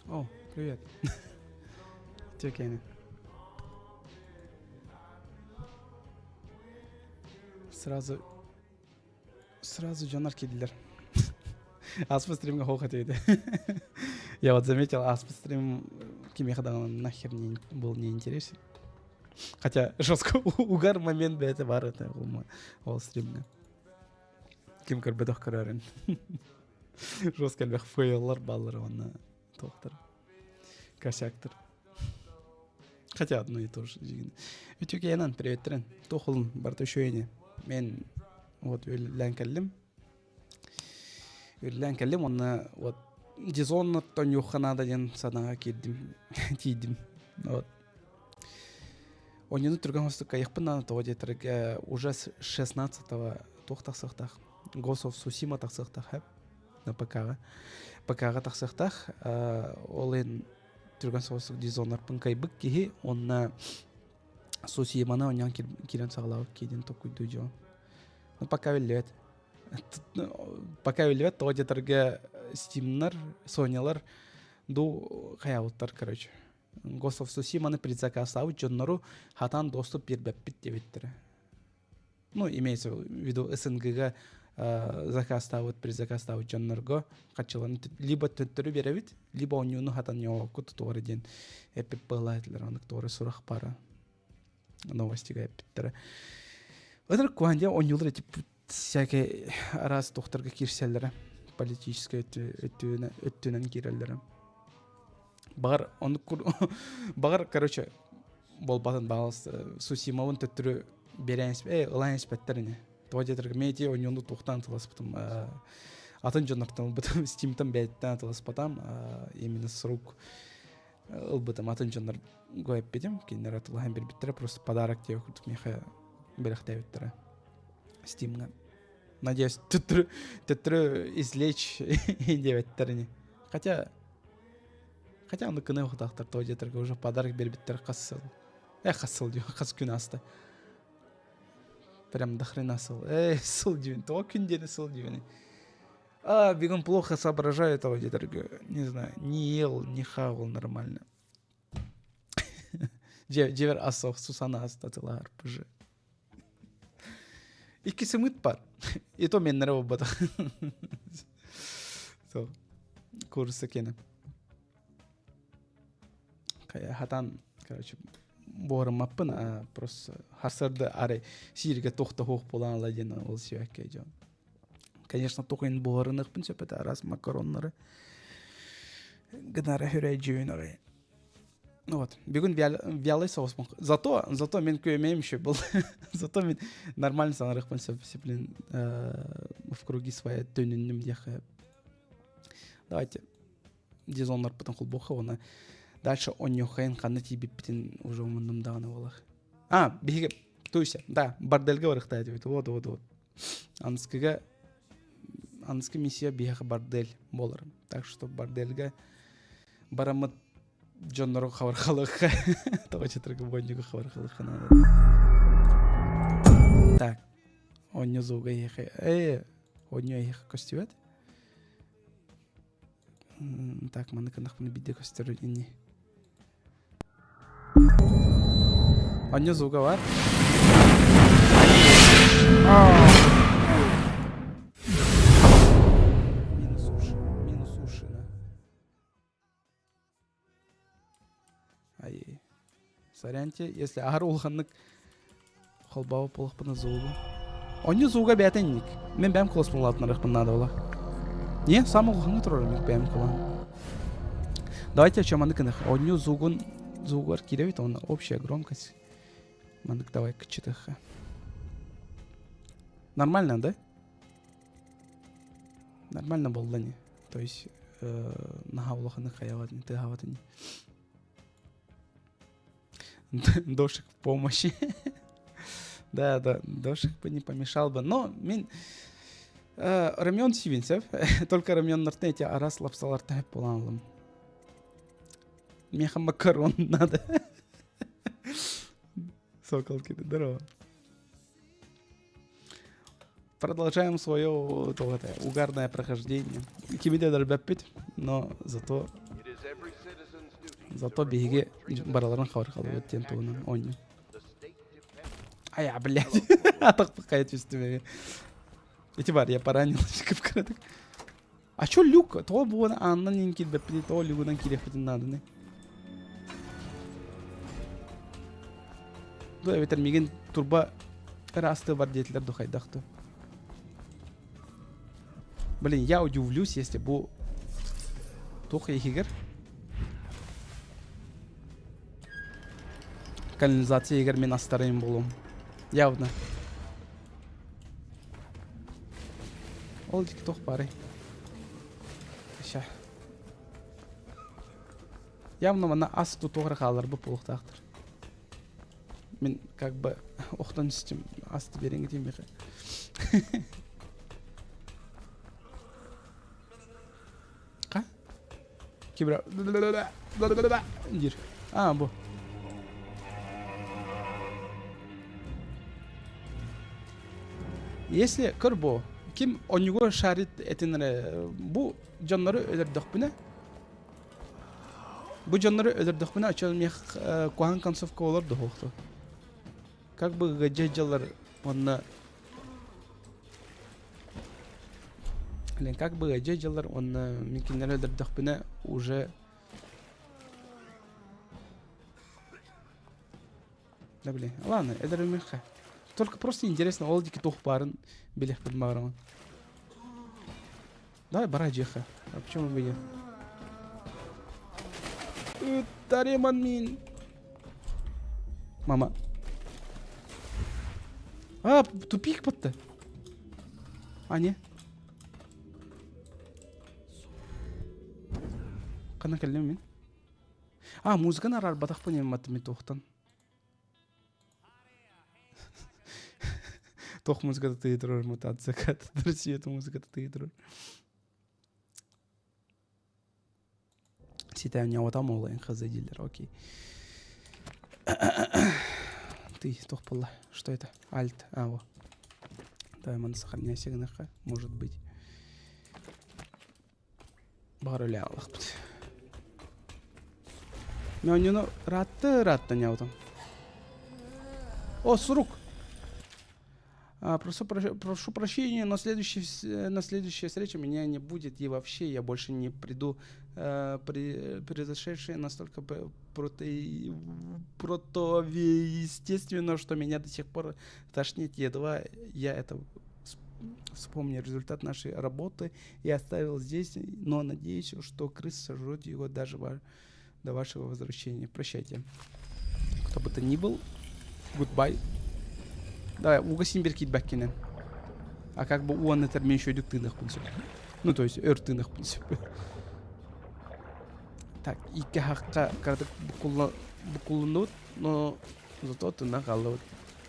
О, привет. Текени. Сразу сразу дьоннор киирдилэр. Ааспыт стримҥа хоох этиэйдэ. Я вот заметил, ааспыт стрим кимиэхэ даҕаны нахер не был не интересен. Хотя жестко угар момент бэйэтэ баар этэ ол стримҥа. Ким көрбөтөх көрөрүн. Жестко элбэх фейллар бааллар уонна туохтар. Косяктар. Хотя одно и то же. Үтүкэйэнэн приветтэрин. Туох барыта үчүгэйни. Мен вот үлэлээн кэллим. Үлэлээн кэллим уонна вот Дизоннаттан юхха наада диэн санааҕа киирдим, тиийдим. Вот. Онньуну түргэн хостук кайыхпын наада тоҕо диэтэргэ уже с 16-го туох тахсыахтаах Ghost of Tsushima тахсыахтаах на ПК-ҕа. ПК-ҕа тахсыахтаах. Ол иһин түргэн соҕустук дизоннарпын кайбыт киһи уонна Сусиманы оонньоон киирэн саҕалаабыт киһи диэн толкуйдуу дьон. Ну пока биллибэт. Пока биллибэт тоҕо диэтэргэ Steamнар, Sonyалар ду хайаабыттар короче. Ghost of Tsushima-ны предзаказтаабыт дьоннору хатаан доступ биэрбэппит диэбиттэрэ. Ну, имеется в виду СНГ-га заказтаабыт, предзаказтаабыт дьоннорго хаччыларын либо төттөрү биэрэбит, либо оонньууну хатан ньоҕокку тутуора диэн эппит быалаатылар, оннук туора сурах бара новостига эппиттэрэ. Ытырык куһаан диэн оонньуулар эти всякие араас туохтарга киирсэллэрэ, политическай өттүнэн киирэллэрэ. Баҕар оннук баҕар короче буолбатын баҕалас Сусимовын төттөрү биэрэн э ылан испэттэр ини. Тоҕо диэтэргэ мен ити оонньууну туохтан атыласпытым атын дьоннортон ылбытым Steamтан бэйэттэн атыласпатам именно срок ылбытым атын дьоннор эппитим кинилэр атылаһан биэрбиттэрэ просто подарок диэх курдук миэхэ бэлэхтээбиттэрэ Steamҥа надеюсь төттөрү төттөрү извлечь диэбэттэр ини хотя хотя ону кыны ухтаахтар тоҕо диэтэргэ уже подарок биэрбиттэр хас сыл э хас сыл диэн хас күн ааста прям до хрена сыл э сыл диэн тоҕо күн диэни сыл диэни а бегун плохо соображаю того диэтэргэ не знаю не ел не хавал нормально дьиэбэр ас Сусана астатылаар пж Икки сымыт бар. И то меннere буолбатах. Сол. Курса кene. Хатан, короче, буоруммаппын, а просто харсарды арай сииргэ туох да хуох буолан ала диэн ол сибэккэ дьон. Конечно, туох буорыныахпын сөп этэ араас макароннары гынара хүрэй арай. Вот. Бүгүн вялый соус. Зато, зато мен күөмэйим еще был. Зато мен нормально саҥарыахпын сөп, блин, в круги свои төнүннүм диэхэ. Давайте дизоннарбытын холбуохха уонна дальше онньуоххайын ханна тиийбиппитин уже умуннум даҕаны буолах. А, биһиги, то есть, да, бордельга барыахтаа этибит. Вот, вот, вот. Аныскыга аныскы миссия биһиэхэ бордель буолар. Так что бордельга бараммыт дьоннору хабархалыахха тоҕо чытыргы бонньугу хабархалыахха наада так онньо звуга эһиэхэ э онньо эһиэхэ көстүбэт так маннык гыннахпына биирдэ көстөр ини онньо звуга бар минус уши минус уши да Ай, соряньте, если аһар улаханнык холбообут буолахпына звугу. Онньу звуга бэйэтэ инник. Мен бэйэм куласпын улаатынарыахпын наада буолар. Не, самый улахаҥҥа турар мин бэйэм кулаһым. Давайте о чем маннык гынах. Онньу звугун звугар киирэбит, он общая громкость. Маннык давай кыччытыахха. Нормально, да? Нормально буолла ини. То есть наһаа улаханнык хайаабат ини, тыаһаабат ини. Дошик в помощи. Да, да, дошик бы не помешал бы. Но мин Ромеон сибинсев. Только Ромеоннартан эти арас лапсалартан хөп буолан ылым. Меха макарон надо. Соколки, здорово. Продолжаем свое то, это, угарное прохождение. Кимиде дәрбәппит, но зато... Зато биһиги барыларын хабар халыбыт диэн туһунан оонньуу. Ая, блядь. Атахпыт хайа түстүм эми. Ити бар, я поранил кып-кыратык. А чё люк? Тоҕо буон аанынан иин киирбэппитий, тоҕо люгунан киириэхпитин нааданы? Бу эбэтэр мигин турба ыраастыы бар диэтилэр ду хайдах ду. Блин, я удивлюсь, если бу туох иһигэр канализация иһигэр мин астарайым буолуом. Явно. Ол диэки туох баарый? Ща. Явно манна ас тутуох эрэ хаалларбыт буолуохтаахтар. Мин как бы охтон истим асты биэриҥ этим миэхэ. Ха? Кибра диир. А, бу. Если көр бу, ким онньугу шарит этин эрэ бу дьоннору өлөрдөхпүнэ Бу дьоннору өлөрдөхпүнэ оччо миэх куһаҕан концовка олор дуһуохту. Как бы ыгадьа дьаллар уонна Блин, как бы ыгадьа дьаллар уонна мин кинилэри өлөрдөхпүнэ уже Да блин, ладно, өлөрүмүөххэ. Только просто интересно, ол диэки туох баарын билиэхпин баҕарамын. Давай бара дьиэхэ. А почему бы нет? Ыттареман мин. Мама. А, тупик батта. А, не? Ханна кэллим мин? А, музыканы араарбатахпын эмматтым туохтан. Туох музыката тыйы турар мутация Россия музыката тыйы турар. Ситэ ньауатам ол эн хз дииллэр, окей. Ты туох буолла? Что это? Альт. А, во. Давай маны сохраняйся гыныхха, может быть. Баҕар үлэ аалахпыт. Мөөнньүнү ыраатты ыраатта ньаутам. О, сурук! А, прошу, прошу прощения, но на следующей встрече меня не будет, и вообще я больше не приду. Произошедшее настолько противоестественно, что меня до сих пор тошнит, едва я это вспомню. Результат нашей работы я оставил здесь, но надеюсь, что крыс сожрут его даже до вашего возвращения. Прощайте. Кто бы то ни был, goodbye. Давай, ууга син биир киирбэккинэн. А как бы уонна этэр мен шөйдүк тыыныахпын сөп. Ну, то есть өр тыыныахпын сөп. Так, икки хахха кыратык букуллуннубут, но зато тына хааллыбыт.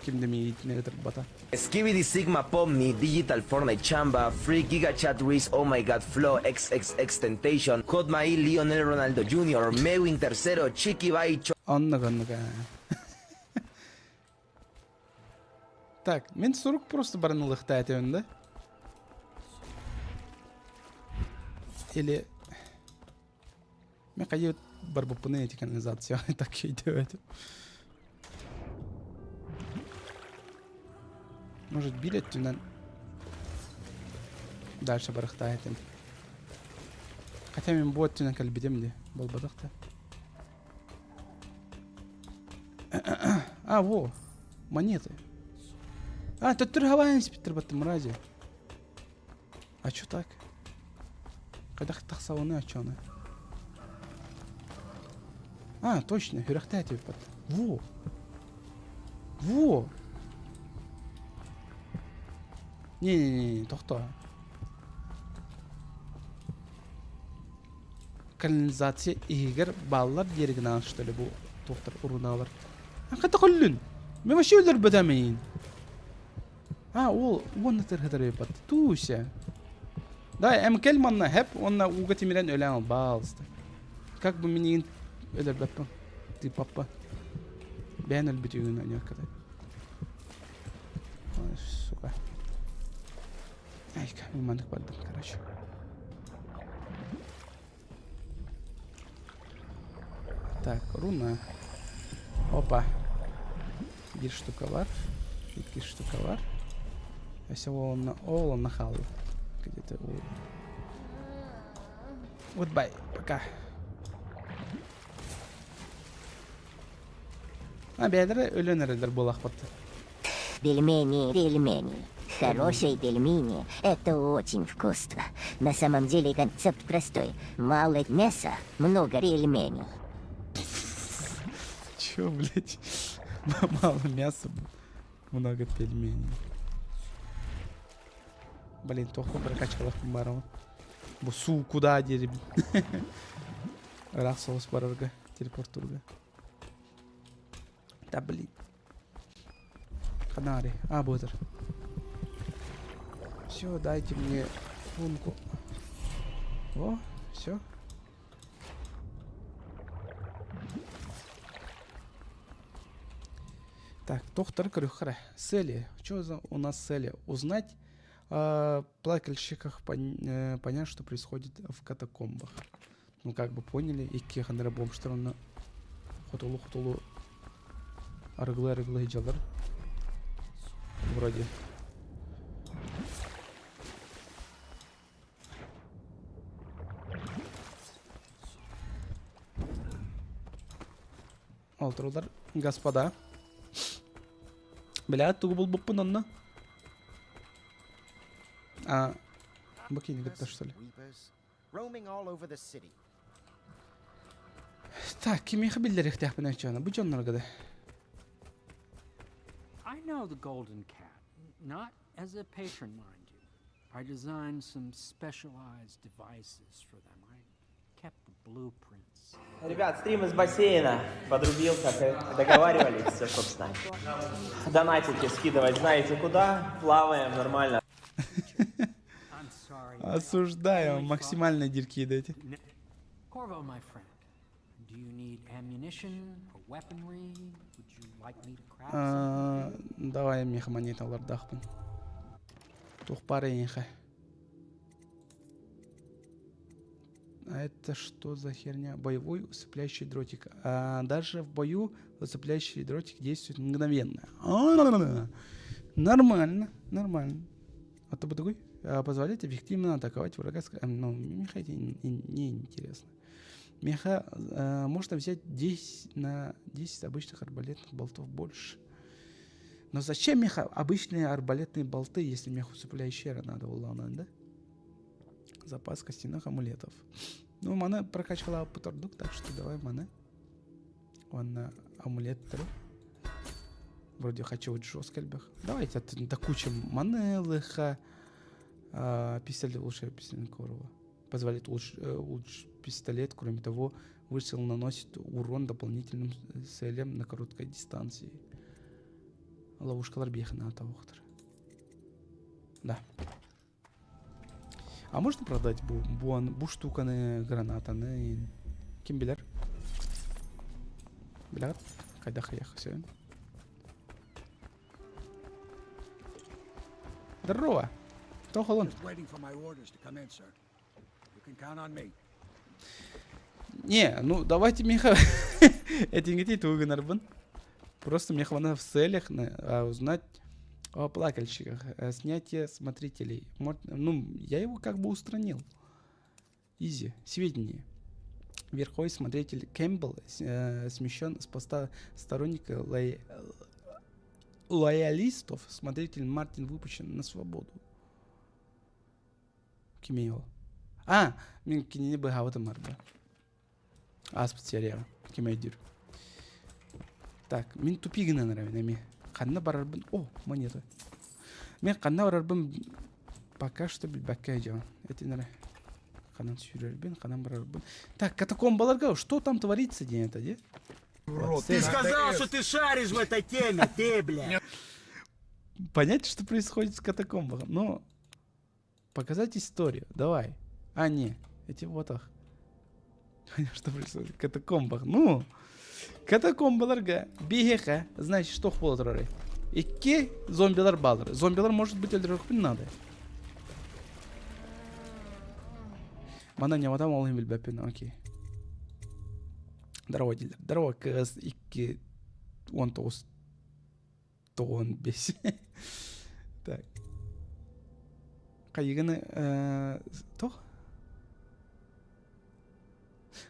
Ким да миигитинэ ытырбата. Skibidi Sigma Pomni, Digital Fortnite Chamba, Free Giga Chat Riz, Oh My God Flo, XXX Temptation, Hotmail Lionel Ronaldo Jr., Mewin Tercero, Chiqui Bai Оннук оннук Так, мин сурук просто баран ылыхта этебин да? Или Мен хайы барбыппыны эти канализация так өйдөбөтүм. Может биир өттүнэн дальше барыхтаа этим. Хотя мен бу өттүнэн кэлбитим дии, буолбатах да. А, во, монеты. А, төттөрү хабаан испиттэр баттым мрази. А чё так? Хайдах тахсабыный оччону? А, точно, үрэхтээ этибиппит. Во! Во! Не-не-не, тохтоо. Канализация иһигэр бааллар диэри гынаан что ли бу туохтар урунаалар. Хата коллүн! Мен вообще өлөрбөтөм эйин. А, ол уонна тырһытар эбит Туся. Да, мкл манна хэп уонна ууга тимирэн өлөөн албаалыста. Как бы минигин өлөрбөппүн. Ты папа. Бэйэн өлбүтүгүн өнүөкката. Ой, сука. Айка, мен маннык бардым, короче. Так, руна. Опа. Биир штука бар. Икки штука бар. Өссө уолунна, ол хаалла. Где-то Goodbye. Пока. А, бэйэлэрэ өлөн эрэллэр буолаахпыт. Пельмени, пельмени. Хорошие пельмени – это очень вкусно. На самом деле концепт простой. Мало мяса, много пельменей. Чё, блядь? Мало мяса, много пельменей. Блин, туохпун прокачкалахпын баарабын. Бу суу куда диэрибин. Ыраах соҕус барарга, телепортуурга. Да блин. Канари. А, Ботер. Все, дайте мне рунку. О, все. Так, доктор Крюхре. Цели. Что за у нас цели? Узнать о плакальщиках, понять, что происходит в катакомбах. Ну, как бы поняли, икки ханара бомжтар онно хотулу-хотулу арыгылы-арыгылы дьалар. Вроде. Олтурулар, господа. Бля, тугу булбуппун онно. А, бакини кытта, что ли? Так, кимиэхэ биллэриэхтээхпин оччоҕуна бу дьоннорго да. I know the Golden Cat, not as a patron, mind you. I designed some specialized devices for them. I kept the blueprints. Ребят, стрим из бассейна. Подрубил, как и договаривались, все, собственно. Донатики скидывать знаете куда. Плаваем нормально. Осуждаю, максимально дирки дайте. Corvo, my friend, do you need ammunition or weaponry? Would you like me to craft something? Давай миэхэ монеталардаахпын. Туох баар эйиэхэ? А это что за херня? Боевой усыпляющий дротик. А, даже в бою усыпляющий дротик действует мгновенно. Нормально, нормально. А то бы такой позволяет эффективно атаковать врага. Ну, меха это не интересно. Меха можно взять 10 на 10 обычных арбалетных болтов больше. Но зачем меха обычные арбалетные болты, если мех усыпляющая надо уланан, да? Запас костяных амулетов. Ну, маны прокачкала продукт, так что давай маны. Он амулет Вроде хочу вот жестко альбах. Давайте до кучи маны лыха. Пистолет лучше пистолет Корова. Позволяет улучшить пистолет. Кроме того, выстрел наносит урон дополнительным целям на короткой дистанции. Ловушкалар биэхэ наата Да. А можно продать бу, бу, бу штуканы, гранатаны? Ким билэр? Билэҕит? Хайдах хайах все. Здорово! Тохолон. Не, ну давайте миэхэ этиҥҥитий тугу гынарбын. Просто мне хватает в целях узнать о плакальщиках, снятие смотрителей. Ну, я его как бы устранил. Изи. Сведения. Верховой смотритель Кэмпбелл смещен с поста сторонника лоялистов. Смотритель Мартин выпущен на свободу. Кимий ол? А, мин кинини быһаабытым арда. Ааспыт серияҕа. Ким өйдүүр. Так, мин тупик гынан эрэбин эмиэ. Ханна барарбын... О, монета. Мин ханна барарбын пока что билбэккэ дьон. Этин эрэ. Ханан сүүрэрбин, ханан барарбын. Так, катакомбаларга что там творится диэн это, дии? Ты сказал, что ты шаришь в этой теме, ты, бля. Понять, что происходит в катакомбах. Но показать историю. Давай. А, не. Эти вот ах. Что происходит в катакомбах? Ну, катакомбаларга биһиэхэ, значит, что буола турарый? Икки зомбилар бааллар. Зомбилар, может быть, өлөрүөхпүн наада. Манна ньаматам ол иһин билбэппин, окей. Здорово дииллэр. Здорово КС 2 19 95. Так. Хайыгыны тох?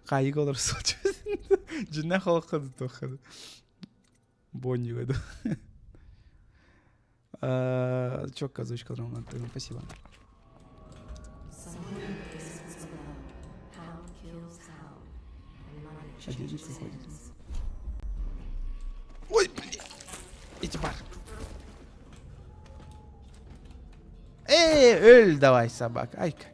Хайыга олор сылдьыбыт. Дьиннээх олоххо да туохха Боннига да. Четко озвучка Спасибо. Один выходит. Ой, блин! Иди бар. Эй, өл давай, собака. Айка.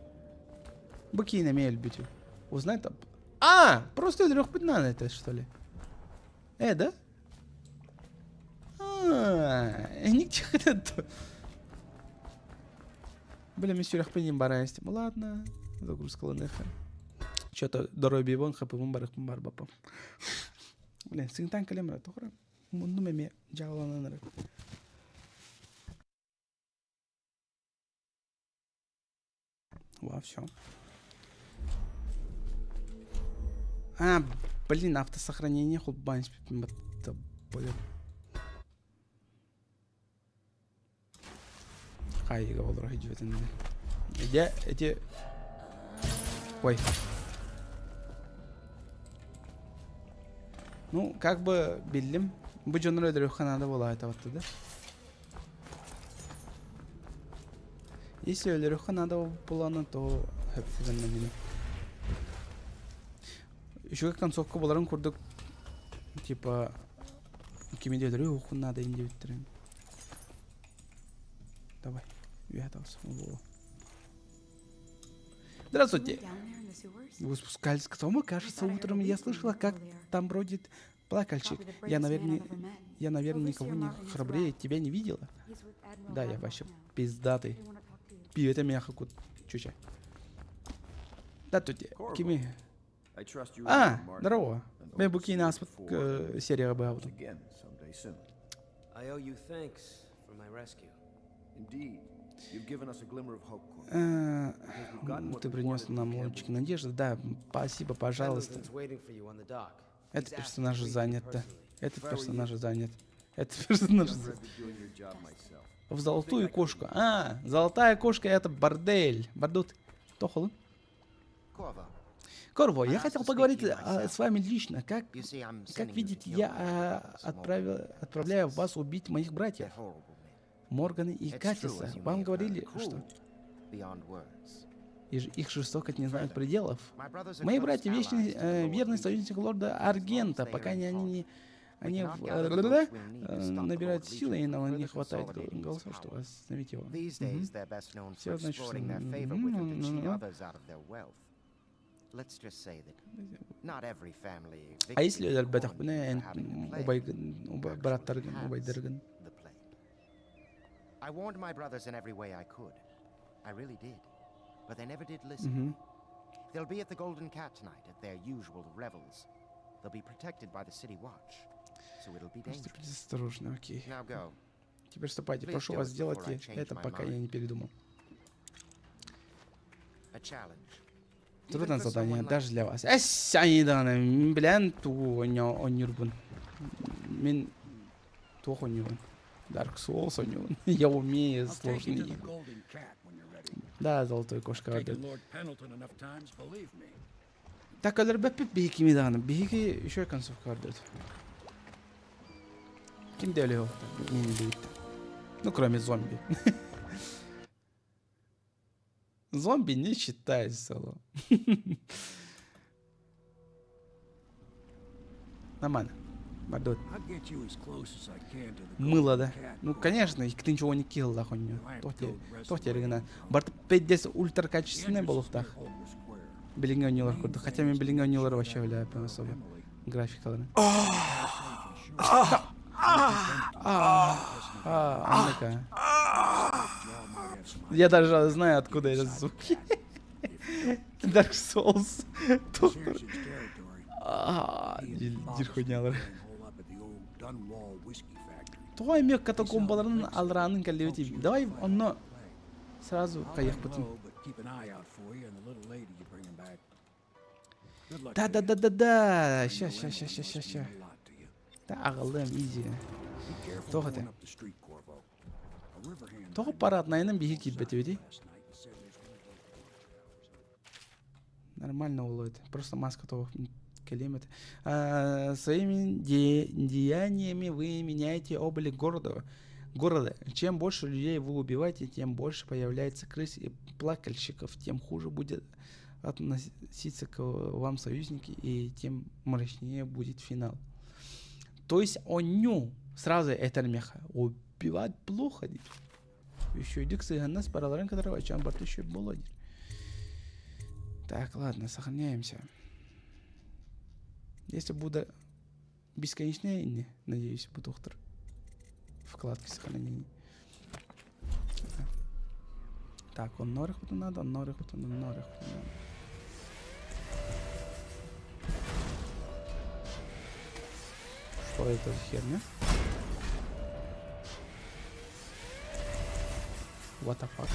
Бу киинэ өлбүтү. Узнай там. А, просто өлөрөхпүт надо это, что ли? Да? А, ничего Блин, мен сүрэхпин барайстым. Ладно, загрузкаланыха. Что-то доруобуйабын хапыбын барыхпын барбаппын. Блин, сыҥтаан кэлэн барар тоҕо муннум эмиэ дьааланан эрэр. Во, все. А, блин, автосохранение холбаан блин. Хайыга олоро сылдьыбытын Дьэ, эти... Ой. Ну, как бы биллим. Бу дьоннор өлөрүөххэ наада буолаата да? Если өлөрүөххэ наада буоллаҕына, то хөпсүгэннэнним. Үчүгэй концовка буоларын курдук, типа, кими да өлөрүөххүн наада ин диэбиттэрин. Давай, үөһэ таҕыс. Здравствуйте. Вы спускались к тому, кажется, утром я слышала, как там бродит плакальщик. Я, наверное, никого не храбрее тебя не видела. Да, я вообще пиздатый. Пи, это меня хакут. Чуча. Да, тут кими. А, здорово. Мен бу киинэ ааспыт серияҕа баабытым. I owe you thanks for my rescue. Indeed. You've given us a glimmer of hope, Ты принес нам лучик надежды. Да, спасибо, пожалуйста. Этот персонаж занят, да. Этот персонаж занят. Этот персонаж занят. В золотую кошку. А, золотая кошка это бордель. Бордут. Тохолун. Корво, я хотел поговорить с вами лично. Как видите, я отправляю вас убить моих братьев. Моргана и Катиса. Вам говорили, что их жестокость не знает пределов. Мои братья вечный, верный союзник лорда Аргента, пока не они не они набирают силы, и нам не хватает голосов, чтобы остановить его. Угу. Все, значит, что... А если өлөрбөтөхпүнэ убай бырааттаргын убайдаргын I warned my brothers in every way I could. I really did. But they never did listen. They'll be at the Golden Cat tonight at their usual revels. They'll be protected by the city watch. So it'll be dangerous. Осторожно, окей. Now go. Теперь ступайте. Прошу вас, сделайте это, пока я не передумал. Трудное задание даже для вас. Эс, билэн ту оонньуурбун. Мин туох оонньуубун. Dark Souls оонньуубун. Я умею сложные игры. Да, золотой кошка. Так, өлөрбөппүт биһи кими даҕаны. Биһиги еще концовка көрдөрдө. Ким да өлүө Мин Ну, кроме зомби. Зомби не считается. Нормально. Мордот. Мыло, да? Ну, конечно, ты ничего не килл, да, хуйню. Тохте Барт 5 ультра качественный был в Билиҥҥи оонньуулар курдук. Хотя мин билиҥҥи оонньуулар вообще бля, особо. Графикалары. А, Я даже знаю, откуда этот звук. Dark Souls. Диир хуйнялар. Тоҕо эмиэ катакомбаларын аллараанын кэллибит. Давай онно сразу хайыахпытын. Да, да, да, да, да. Ща, ща, ща, ща, ща, ща. Да, аҕаллыам, изи. Тоҕо этэ? Тоҕо параднайынан биһи киирбэтибитий? Нормально ол это. Просто маска того кэлиэм этэ. А, своими деяниями вы меняете облик города. Города. Чем больше людей вы убиваете, тем больше появляется крыс и плакальщиков, тем хуже будет относиться к вам союзники и тем мрачнее будет финал. То есть онню сразу этэр меха. Убивать плохо диир. Үчүгэйдик сыһыаннас бараларын кытары очоон барыта үчүгэй буолуо диир. Так, ладно, сохраняемся. Если буду бесконечная, не, надеюсь, буду доктор. Вкладки сохранения. Так, он норых надо, он норых надо, норых надо. Что это за херня? What the fuck?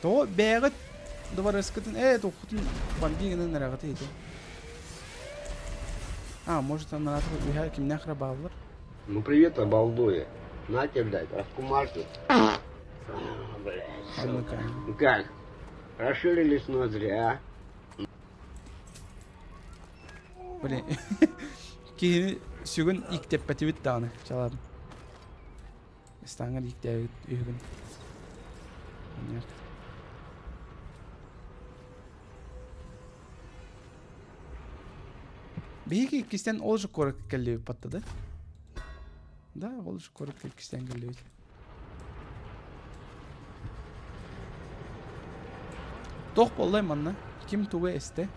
То бэҕит дыбарыскытын ээ туххутун бомби гынан эрэҕит ити. А, может, она үһэ кимнээх эрэ бааллар? Ну привет, обалдуи. На тебе, блядь, раскумарки. Блядь, сука. Ну как, расширились ноздри, а? Блин, киһини сүгүн ииктэппэтибит даҕаны чалаабын. Ыстааҥҥар ииктээбит үһүгүн. Понятно. Биһиги иккистэн ол же куоракка кэллибит батта да? Да, ол же куоракка иккистэн кэллибит. Туох буоллай манна? Ким тугу эстэ?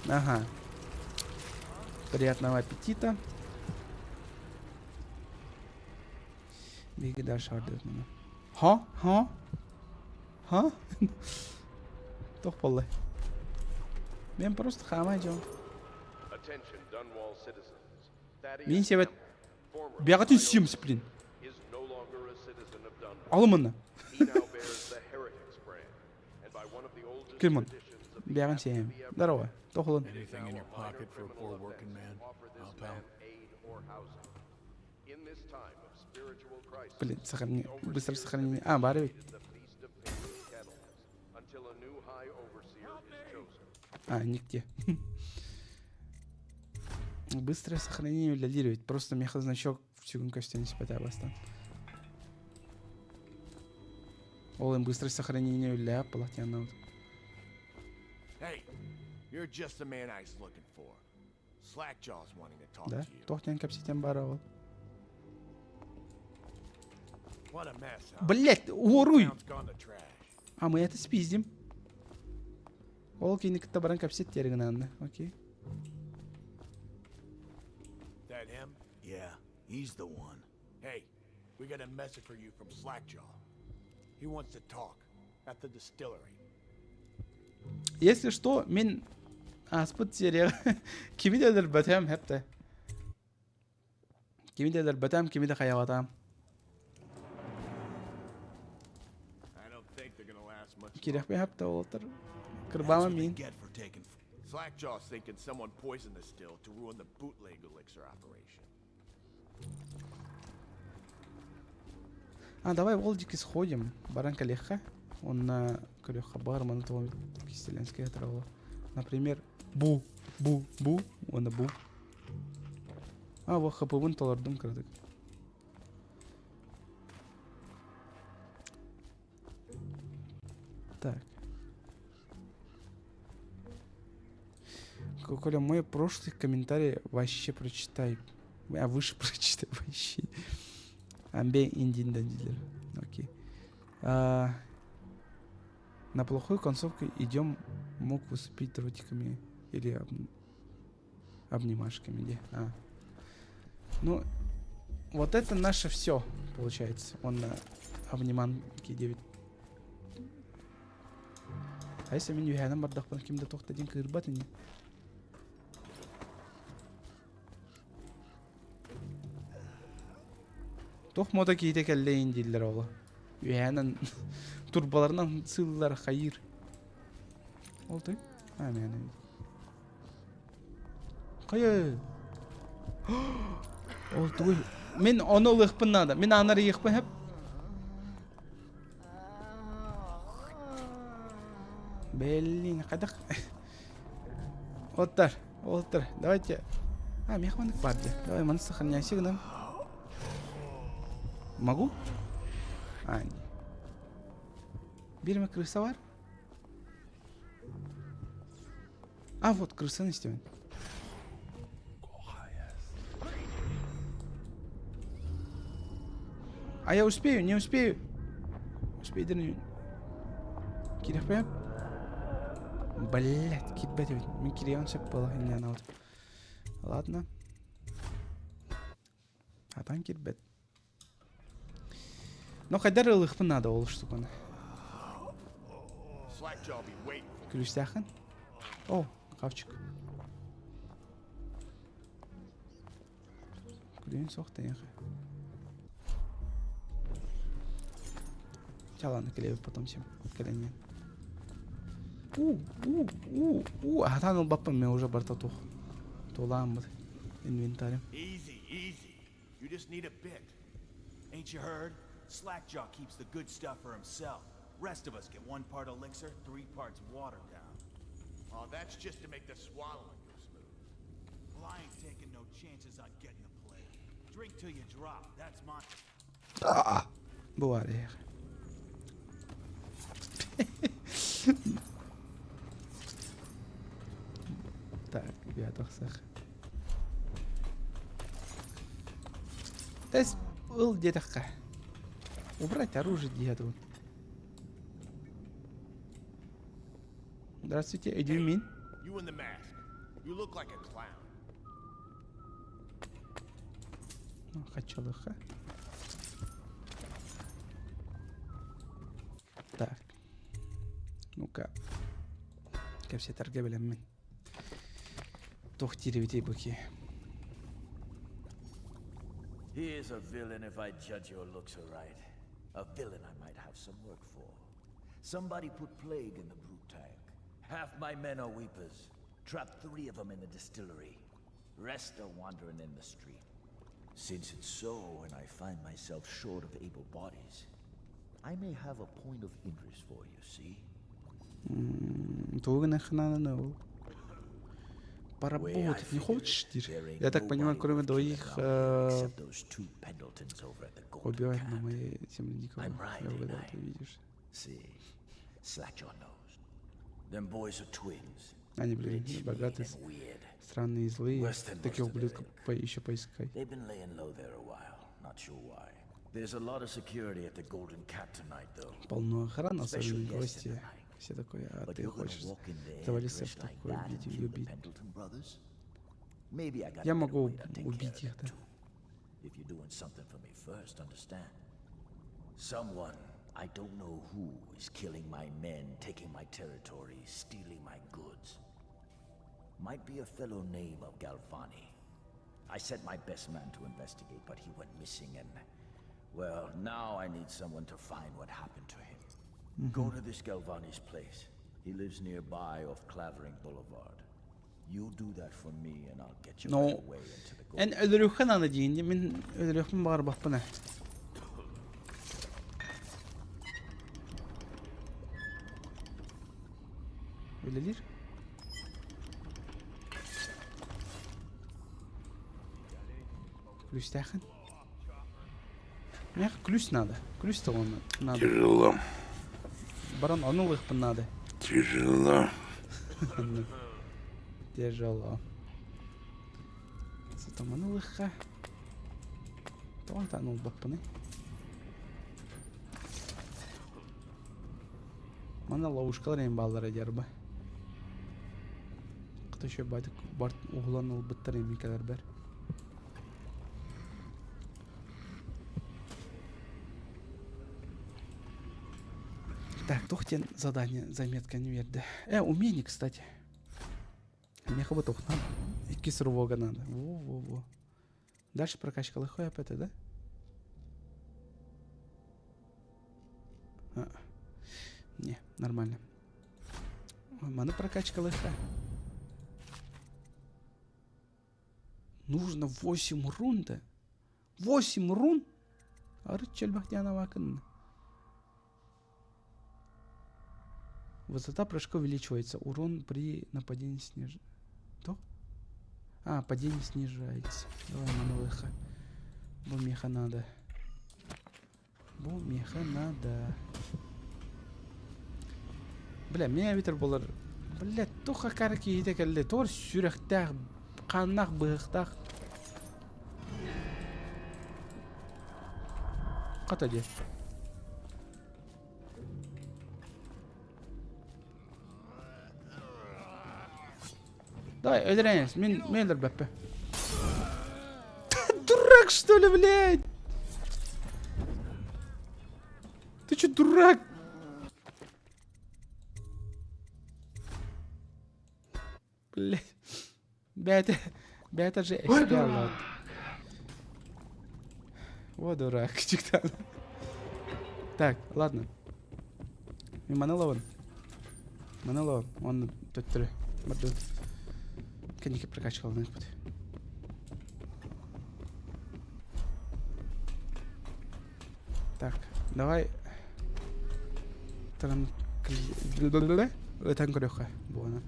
Ага. Приятного аппетита. Биһиги дальше ордук маны. Ха? Ха? Ха? Туох буоллай? Мен просто хаамай дьон. Мин себет бэҕэтин симс блин. Алымына. Киммин? Бэҕин сиэм. Здорово. Тохулун. Блин, сохрани. Быстро сохранение. А, баар эбит. А, нигде. Быстрое сохранение үлэлиир Просто меха значок сүгүн көстөн испэтэ бастан. Ол им быстрое сохранение үлэлээп была Hey, you're just the man I was looking for. Slackjaw's wanting to talk Да? to you. Туох диэн кэпсэтэн бара ол? What a mess, huh? Блять, уоруй! Town's gone to trash. А мы это спиздим. Ол кини кытта баран кэпсэт гынанна. Окей. That him? Yeah, he's the one. Hey, we got a message for you from Slackjaw. He wants to talk at the distillery. Если что, мин ааспыт серия кими да өлөрбөтөм хэпте. Кими да өлөрбөтөм, кими да хайабатам. I don't think they're gonna last much Кирэхпи хэпте олотор. That's Кырбама what they мин. get for taking. Slackjaw's thinking someone poisoned the still to ruin the bootleg elixir operation. А, давай ол диэки сходим. Баран кэлиэххэ. Онно көрүөххэ баар маны тоҕо кистэлэнскэй травла. Например, бу, бу, бу, уонна бу. А, во хпбын толордум кыратык. Так. Коля, мой прошлый комментарий вообще прочитай. А выше прочитай вообще. Амбе индин дилер. Окей. А, на плохую концовку идем мог выступить дротиками или об... обнимашками. Где? А. Ну, вот это наше все, получается. Он на обниманке 9. А если мин үһээнэн бардахпына ким да туох да диэн кыырбат ини. Туох мото киһитэ кэллэйин дииллэр оҕо. Үөһээнэн турбаларынан сыыллар хайыыр. Ол той? А, мээнэ. Хайа. Ол тугуй? Мин ону ылыахпын наада. Мин аанар ыйыахпын хэп. Блин, хайдах? Оттар, оттар, давайте. А, мех маннык бар дии. Давай маны сохраняйся гынан. Могу? А, не. Бирме крыса бар? А, вот крысаны истэбин. А я успею, не успею. Успейдер Кириэхпэ Блять, кирбэт эбит. Мин кириэҕин сөп буола инньээн алт. Ладно. Атан кирбэт. Ну хайдар ылыахпын наада ол штуканы. Күлүстээххин? О, хавчик. Күлүн суох тэйэхэ. Чаланы кэлэбит потом всем кэлэннэн. У, у, у, у, аһатаан ылбаппын мен уже барта туох. Туолааммыт инвентарем. Easy, easy. You just need a bit. Ain't you heard? Slackjaw keeps the good stuff for himself. Rest of us get one part elixir, three parts watered down. Oh, that's just to make the swallowing go smooth. Well, I ain't taking no chances on getting the plague. Drink till you drop. That's my. Бу бар эһиэхэ. Так, я тахсах. Тэс ыл диэтэххэ. Убрать оружие диэт Здравствуйте, иди мин. You in the mask. You look like a clown. Хачалыха. Так. Ну-ка. Кэпсэтэргэ бэлэммин. Туох диирбитий бу киһи? Here's a villain if I judge your looks aright. A villain I might have some work for. Somebody put plague in the brew tank. Half my men are weepers. Trapped three of them in the distillery. Rest are wandering in the street. Since it's so, and I find myself short of able bodies, I may have a point of interest for you, see? Тугу гына ол? Поработать не хочешь, Дир? Я так понимаю, кроме двоих э, убивать на моей земле никого. Я угадал, ты видишь. Они, блин, богатые, странные и злые. Таких ублюдков по еще поискай. Полно охраны, особенно гости. Все такое, а ты хочешь завалиться в такой виде и убить. Я могу убить их, да. Someone, I don't know who, is killing my men, taking my territory, stealing my goods. Might be a fellow name of Galvani. I sent my best man to investigate, but he went missing and... Well, now I need someone to find what happened to him. Mm -hmm. Go to this Galvani's place. He lives nearby off Clavering Boulevard. You do that for me and I'll get you No. right away into the Эн өлөрүөххэ наада диин мин өлөрүөхпүн баҕарбаппын ээ. Үлэлиир. Күлүстээхин. Миэхэ күлүс надо. Күлүс тоҕо надо. Тяжело. Баран ону ылыахпын наада. Тяжело. Тяжело. Сатаманы ылыахха. Тоҕо таан ылбаппыный? Манна ловушкалар эҥин бааллара дьарба. Хата еще байтык барт уһулан ылбыттар эми кэлэрбэр. Так, туох диэн задание заметканы биэрдэ. Э, умение, кстати. Миэхэ бу туох надо? Иккис рывога надо. Во-во-во. Дальше прокачка легко опять, да? Не, нормально. Маны прокачкалыха. Нужно 8 рун-то. 8 рун? Арыт чельбахтянова Высота прыжка увеличивается. Урон при нападении снижается. То? А, падение снижается. Давай манылыха. Бу меха надо. Бу меха надо. Бля, меня ветер болар. Бля, туха кара киһитэ кэллэ. Тор сүрэхтээх, хааннаах, быһыхтаах. Хата дии. Давай, өлөрөйүн. Мин мен өлөрбөппүн. Дурак, что ли, блядь? Ты что, дурак? Блядь. Бэйэтэ, бэйэтэ же эстиаллаат. О, дурак, чиктан. Так, ладно. Мен маны ылабын. Маны ылабын. Оны төттөрү. Бардыбыт. Кэнники прокачкаланыахпыт. Так, давай. Ытан көрүөххэ буолан.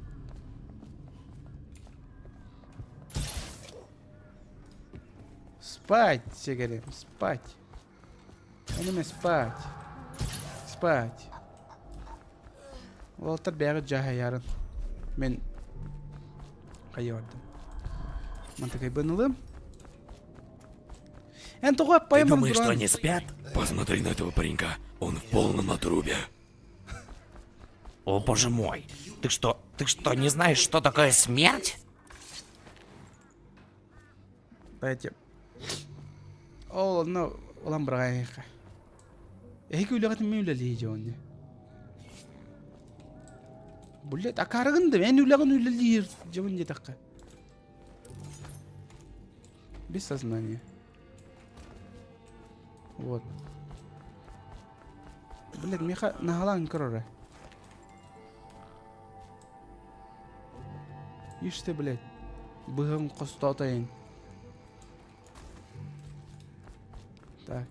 Спать, сигарем, спать. Эниме спать. Спать. Уолаттар бэйэҕит дьаһайарын. Мин хайа бардым. Мантыкайбын ылым. Эн тоҕо Ты думаешь, что они спят? Посмотри на этого паренька. Он в полном отрубе. О боже мой. Ты что, ты что, не знаешь, что такое смерть? Дайте. Ол онно улам быраҕайыахха. Эһиги үлэҕитин мин үлэлии дьонне. Блядь, акаарыгын да эн үлэҕин үлэлиир дьон диэтэххэ. Без сознания. Вот. Блядь, миэхэ наһалаан көрөрө. Ишь ты, блядь. Быһын хостоотойун. Так.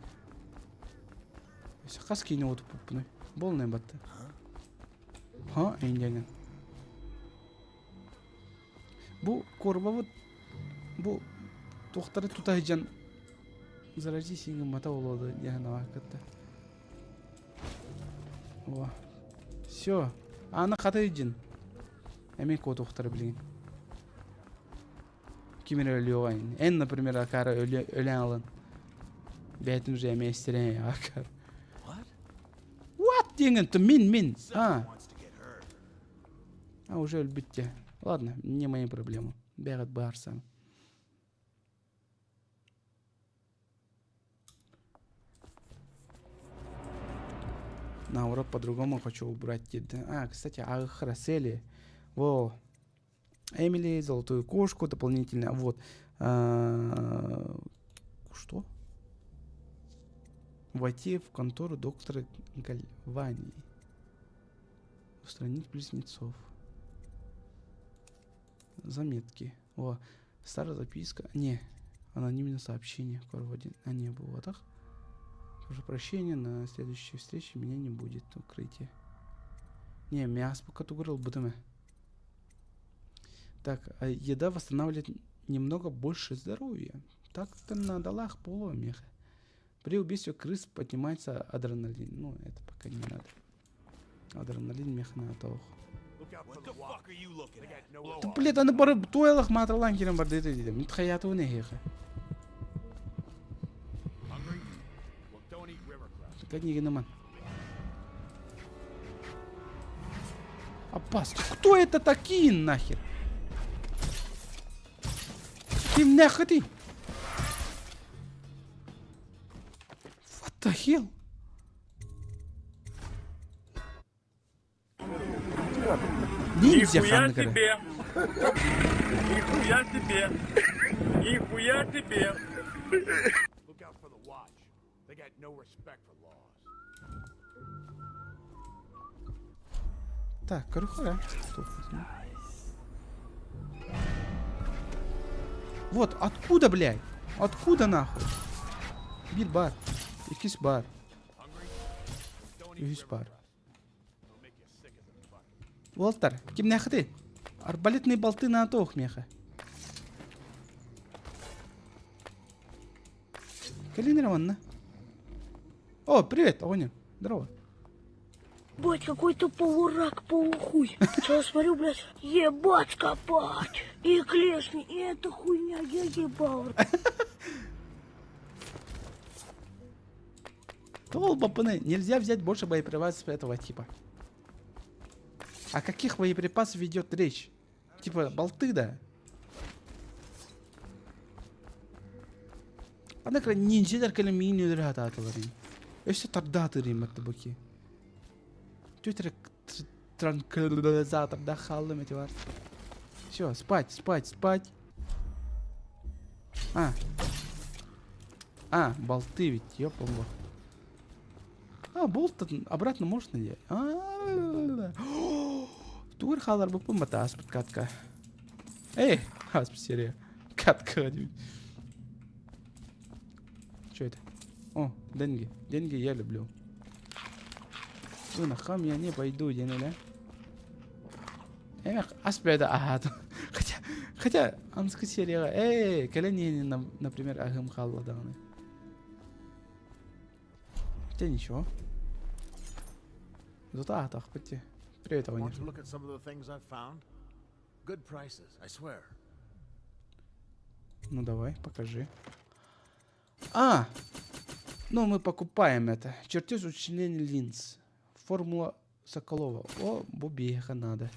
Хас киинэ утуппуппунуй? Болнай батта. Ха, эйндеген. Бу куорбабыт бу туохтары тута сылдьан зарази сиҥин мата буолуо диэн кытта. О. Все. Аны хата илдьин. Эмиэ куотуохтара билигин. Ким эрэ өлүөҕэ Эн, например, акаары өлөн алын. Бэйэтин уже эмиэ истэрэн акаары. What диэҥин мин мин. А. А уже өлбүт дьэ. Ладно, не мои проблемы. Бэҕэт баарсаң. Наоборот, по-другому хочу убрать. А, кстати, Ахрасели. Во. Эмили, золотую кошку дополнительно. Вот. А, что? Войти в контору доктора Гальвани. Устранить близнецов. Заметки. О, старая записка. Не, анонимное сообщение. Корводин. А не было так. Прошу прощения, на следующей встрече меня не будет. Укрытие. Не, мясо пока тугрыл будем. Так, а еда восстанавливает немного больше здоровья. Так-то надо лах полумеха. При убийстве крыс поднимается адреналин. Ну, это пока не надо. Адреналин мех на тоох. Да, блядь, аны бары туайлах матралан кирен бар дети дедим. Мит хаяту не хеха. Как не геноман. Опасно. Кто это такие нахер? Ты нахер ты? What the hell? Ниндзя Нихуя ханнык эрэ. себе! Нихуя себе! Нихуя себе! Look out for the watch. They got no respect for laws. Так, көрүөххэ Вот, откуда, блядь? Откуда нахуй? Биир баар. Иккис баар. Үһүс баар. Уолтар, кимнээххитий? Арбалетный болты на туох миэхэ. Кэлин эрэ манна. О, привет, оҕонньор. Здорово. Бать, какой-то полурак, полухуй. Сейчас смотрю, блядь, ебать копать. И клешни, и эта хуйня, я ебал. Толбапаны, нельзя взять больше боеприпасов этого типа. О каких боеприпасах ведет речь? Типа болты, да? Однако ниндзялар кэлэн миин өлөрө сатаатылар ини. Өссө тардаатыр имматты буки. Тетя транквилизатор да хааллым эти бар. Все, спать, спать, спать. А. А, болты ведь, ёпомбо. А, болт обратно можно делать. Тугур хаалар буппун бата аспыт катка. Эй, аспыт серия. Катка деймін. Что это? О, деньги. Деньги я люблю. Вы хам я не пойду, диэн Эмэх ас бэйдэ аһаатым. Хотя, хотя анскы серияҕа эй, кэлэн например, аһым хаалла даҕаны. Хотя ничего. Зато аһатахпыт дии. Привет, Want оҕонньор. to look at some of the things I've found? Good prices, I swear. Ну давай, покажи. А! Ну, мы покупаем это. Чертеж усиления линз. Формула Соколова. О, бубеха надо.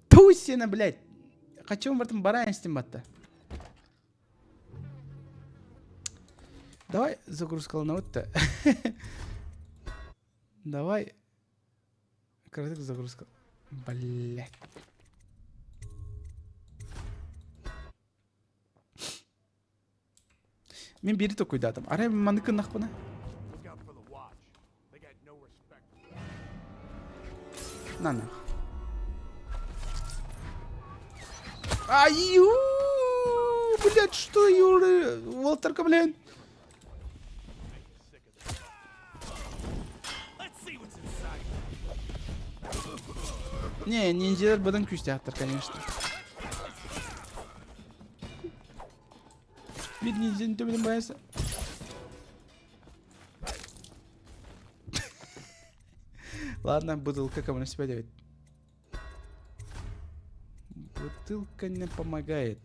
Тусина, блядь! Хочу в этом баране снимать-то. Давай загрузка вот-то. Давай. Краток загрузка. Блядь. Мин биири токуйдаатым. Арай маннык гыннахпына? На нах. Ай, блядь, что, Юра? Уолтерка, блядь. Не, ниндзялар быдан күүстээхтэр, конечно. Биир ниндзяны төбөтүн баайса. Ладно, бутылка кому на себя делает. Бутылка не помогает.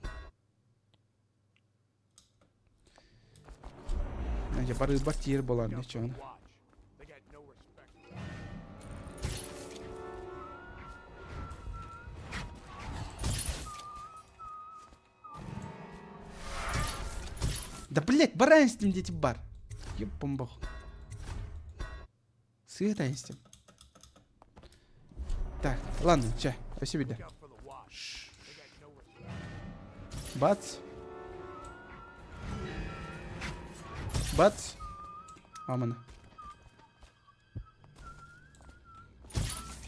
Дьэ барыырбар тиийэр буолан ничего. Да блять, баран с ним дети бар. Ёпом бог. Света с ним. Так, ладно, чэ, спасибо, да. Бац. Бац. Амана.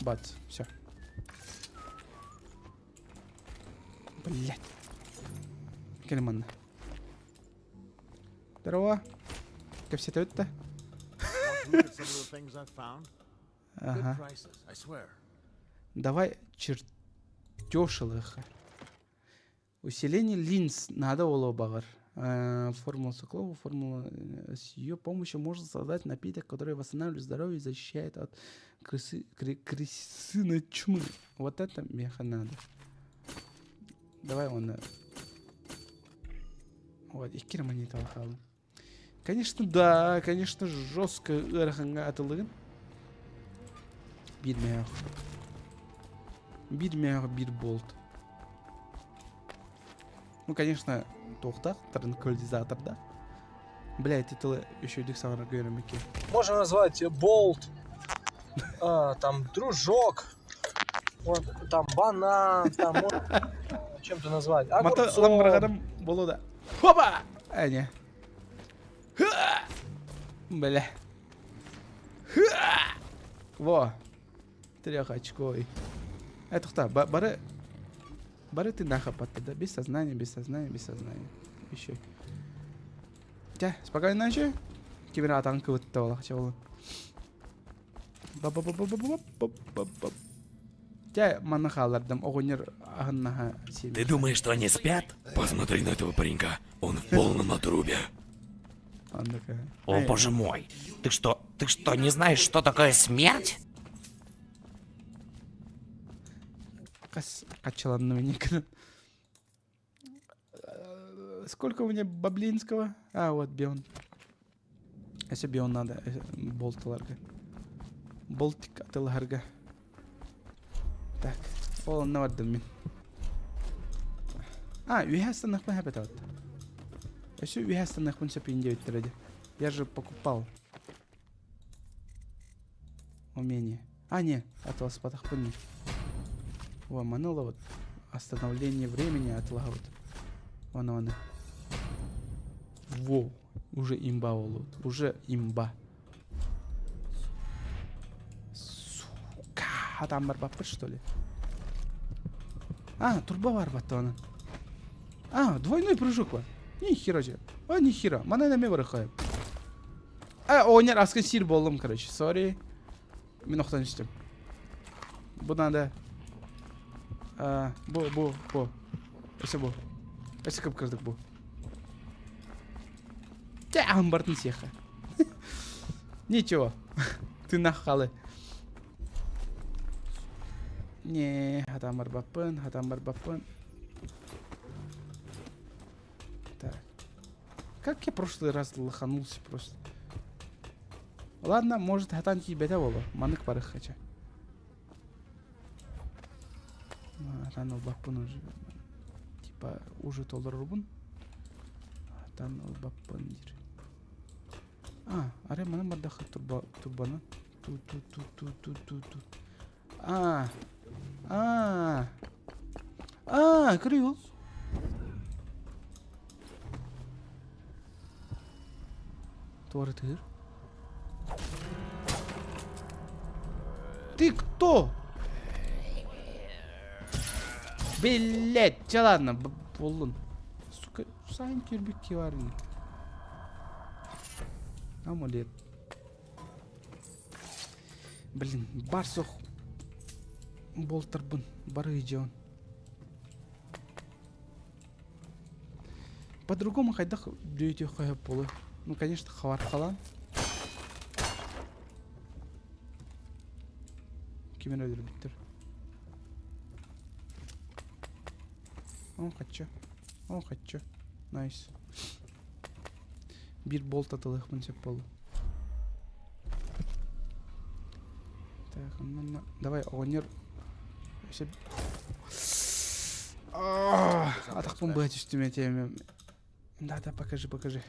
Бац. Все. Блять. Кэлин манна. Здорово. Кэпсэтэ Ага. Давай чертеж ылыха. Усиление линз надо буолуо баҕар. Формула Соколова, формула с ее помощью можно создать напиток, который восстанавливает здоровье и защищает от крысы, крысиной чумы. Вот это меха надо. Давай он... Вот, икки монета хаалым. Конечно, да, конечно, жестко ыарахаҥҥа атылыгын. Биир мөөх. Биир мөөх, биир болт. Ну, конечно, туохтаах, транквилизатордаах. Бля, эти тылы үчүгэйдик саҥарарга үөрэммиккин. Можно назвать болт, а, там дружок, вот, там банан, там чем-то назвать. Мата Огурцом. ламбаргарым болу да. Хопа! Әне. Бля. Во. Трехочковый. Э, тохта, бары... Бары ты нахапатта, да? Без сознания, без сознания, без сознания. Еще. Чэ, спокойной ночи. Кибер атаң кыбытта олақ чабылын. Чэ, манна хааллардым, оҕонньор аһыннаһа Ты думаешь, что они спят? Посмотри на этого паренька. Он в полном отрубе. О, боже мой. Ты что, ты что, не знаешь, что такое смерть? Хас хачыланным никогда. Сколько у меня баблинского? А, вот бион. Если бион надо, болталарга. Болтик атыларга. Так, ол онно бардым мин. А, үһэ станахпын хэпэт вот. Өссө үһэ станахпын сөп диэбиттэрэ дии. Я же покупал. Умение. А, не, атыласпатахпын не. О, маныла вот. Остановление времени атылаһабыт. Ону ону. Во, уже имба болот. Уже имба. Сука, там барбаппыт, что ли? А, турба барбатты оны. А, двойной прыжок бар. Ни хера же. А, ни хера. Мана нәме бар хайып. А, оонньор аска сир боллум, короче. Сори. Мин охтон түстүм. Бу надо. А, бу, бу, бу. Өссө бу. Өссө кып-кырдык бу. Те амбартын сеха. Ничего. Ты нахалы. Не, хатан барбаппын, хатан барбаппын. Так. Как я прошлый раз лоханулся просто. Ладно, может, хатан тиийбэтэ буолуо. Манык барыххача. Хатан ылбаппын уже. Типа, уже толорорбун. Хатан ылбаппын диир. А, арай манан бардахха турба, турбаны. Ту ту ту ту ту ту ту. А, а, а, көрүй ол. Туора тыыр. Ты кто? Блять, чэ ладно, буоллун. Сука, сайын киирбит киһи баар ини. Амулет. Блин, бар суох буолтарбын, бары дьон. По-другому хайдах дөйүтүөххэ сөп буолуой? Ну, конечно, хабар халаан. Кимин өлөрбүттэр? О, хочу. О, хочу. Найс. Биир болт атылыахпын сөп буолла. Так, онно давай оҕонньор Атахпын быһа түстүм этиэмим. Да, да, покажи, покажи.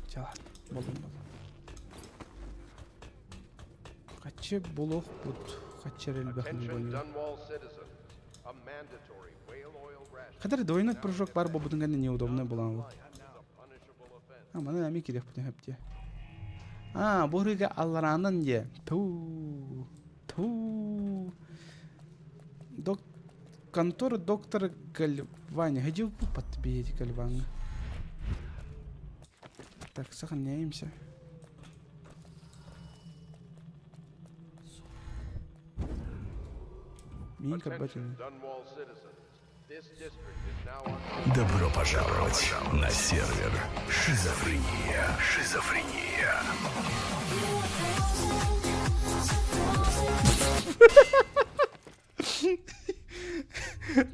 Чэ ладно, болдум болдум. Хаччы булуохпут, хаччы элбэх буолуо. Хатар двойной прыжок бар буолбутун кэннэ неудобно буолан А, маны эмиэ кириэхпитин сөп дии. А, бу ырыга аллараанан диэ. Туу. Туу. Док... Контора доктора Гальвани. Ходил подбить Гальвани. Так, сохраняемся. Минька Батина. Добро пожаловать на сервер Шизофрения. Шизофрения.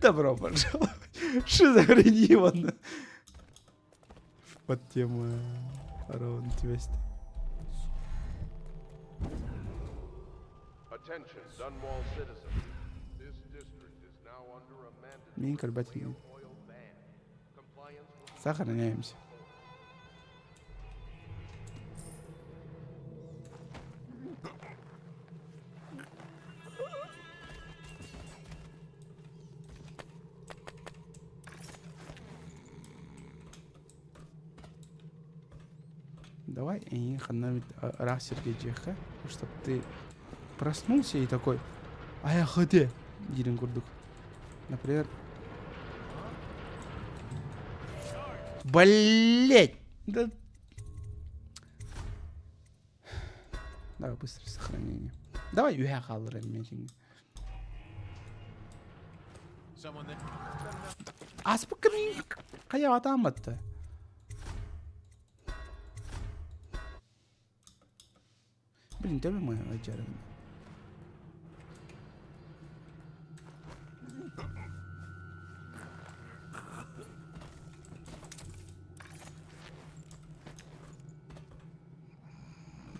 Добро пожаловать. Шизофрения вон. Под тему Рон Твест. Мин көрбөтүм. Сохраняемся. Давай эйигин ханна ыраах сиргэ дьиэххэ, чтоб ты проснулся и такой айахыты диирин курдук. Например, Блять! Да... Давай быстро сохранение. Давай үһэ хаалларайм митинг. Аспыккын хайа атаамматта. Блин, төбө мой ажарым.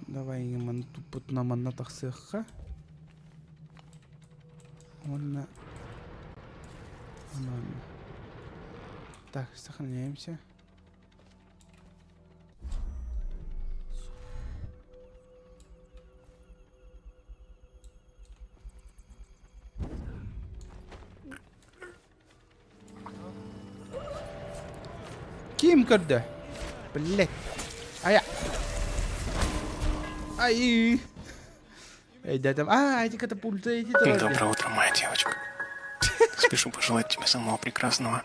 Давай манна туппутуна манна тахсыахха. Уонна манна. Так, сохраняемся. Ким көрдө? Блять. Ая. Ай. Эй, да там. А, эти катапульты, эти Доброе утро, моя девочка. Спешу пожелать тебе самого прекрасного,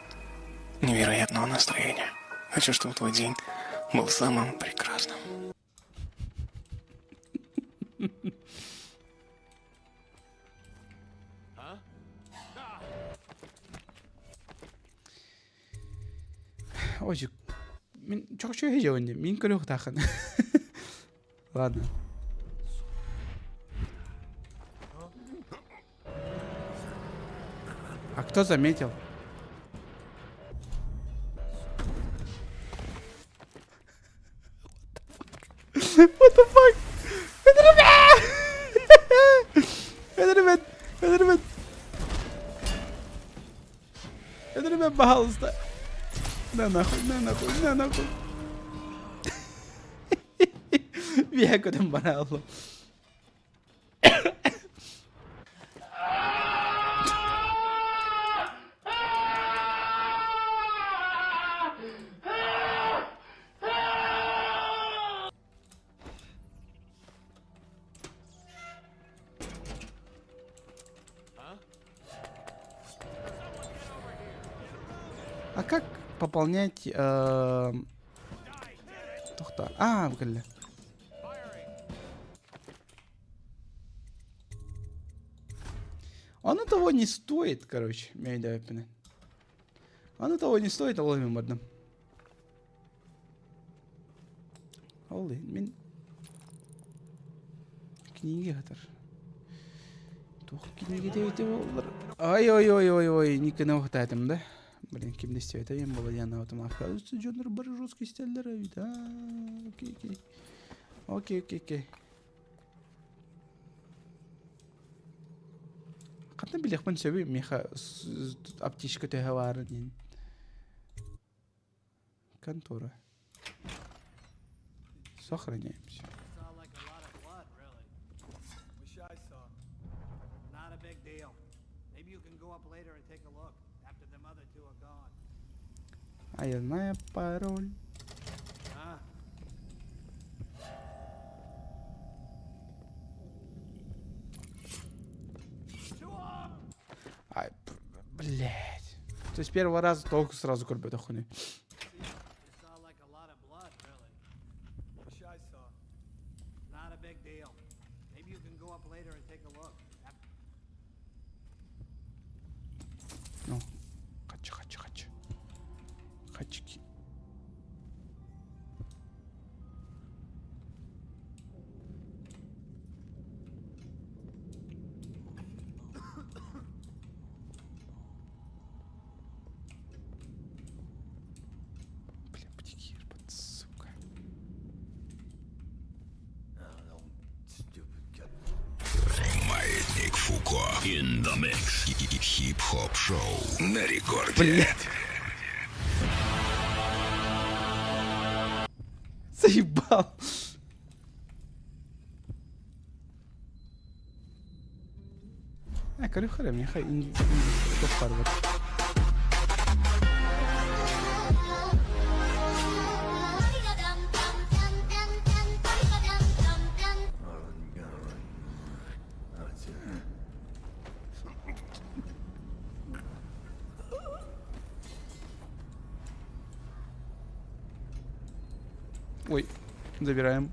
невероятного настроения. Хочу, чтобы твой день был самым прекрасным. Ой, мин чохчу хежеуни, мин көрүөх Ладно. А кто заметил? What the fuck? Өлөрүмэн! Өлөрүмэн! Өлөрүмэн, пожалуйста! На нахуй, на нахуй, на нахуй! Виһэ көтөн барааллым. А как пополнять... Э, А, бля. Оно того не стоит, короче, мейдәппинэн. Оно того не стоит, ол мин бардым. Ол мин книги хатар. Туох книги диэбитэ буоллар. Ай ой ой ой ой, никына ухтаатым да. Блин, ким да истибэтэ диэн буола диэн аатым. Оказывается, дьоннор бары жестко истэллэр эбит. А, окей, окей. Окей, окей, окей. Хантан билиэхпин сөбүй миэхэ аптечка төһө баарын диэн. Контора. Сохраняемся. А я знаю пароль. Ай, блядь. То есть первого раза только сразу көрбөтө хуйня. Ну, хачы, хачы, хачы. Хачки. Бля, птики, сука. Маятник Фуко. In the mix. Хип-хоп шоу на рекорде. Блять. Заебал. А, көрүөххэ миэхэ барбыт. Ой, забираем.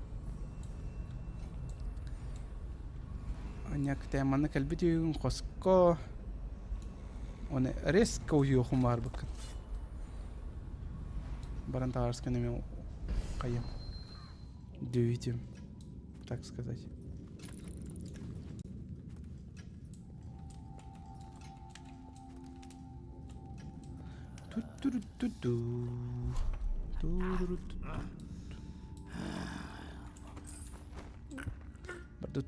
Аняк манна кэлбит үйүгүн хоско. Оны резко уйуохум баарбыккын. Баран таарыскан эме хайым. Дүйүтүм, так сказать. Ту-ту-ру-ту-ту. Ту-ру-ру-ту-ту. Бардут.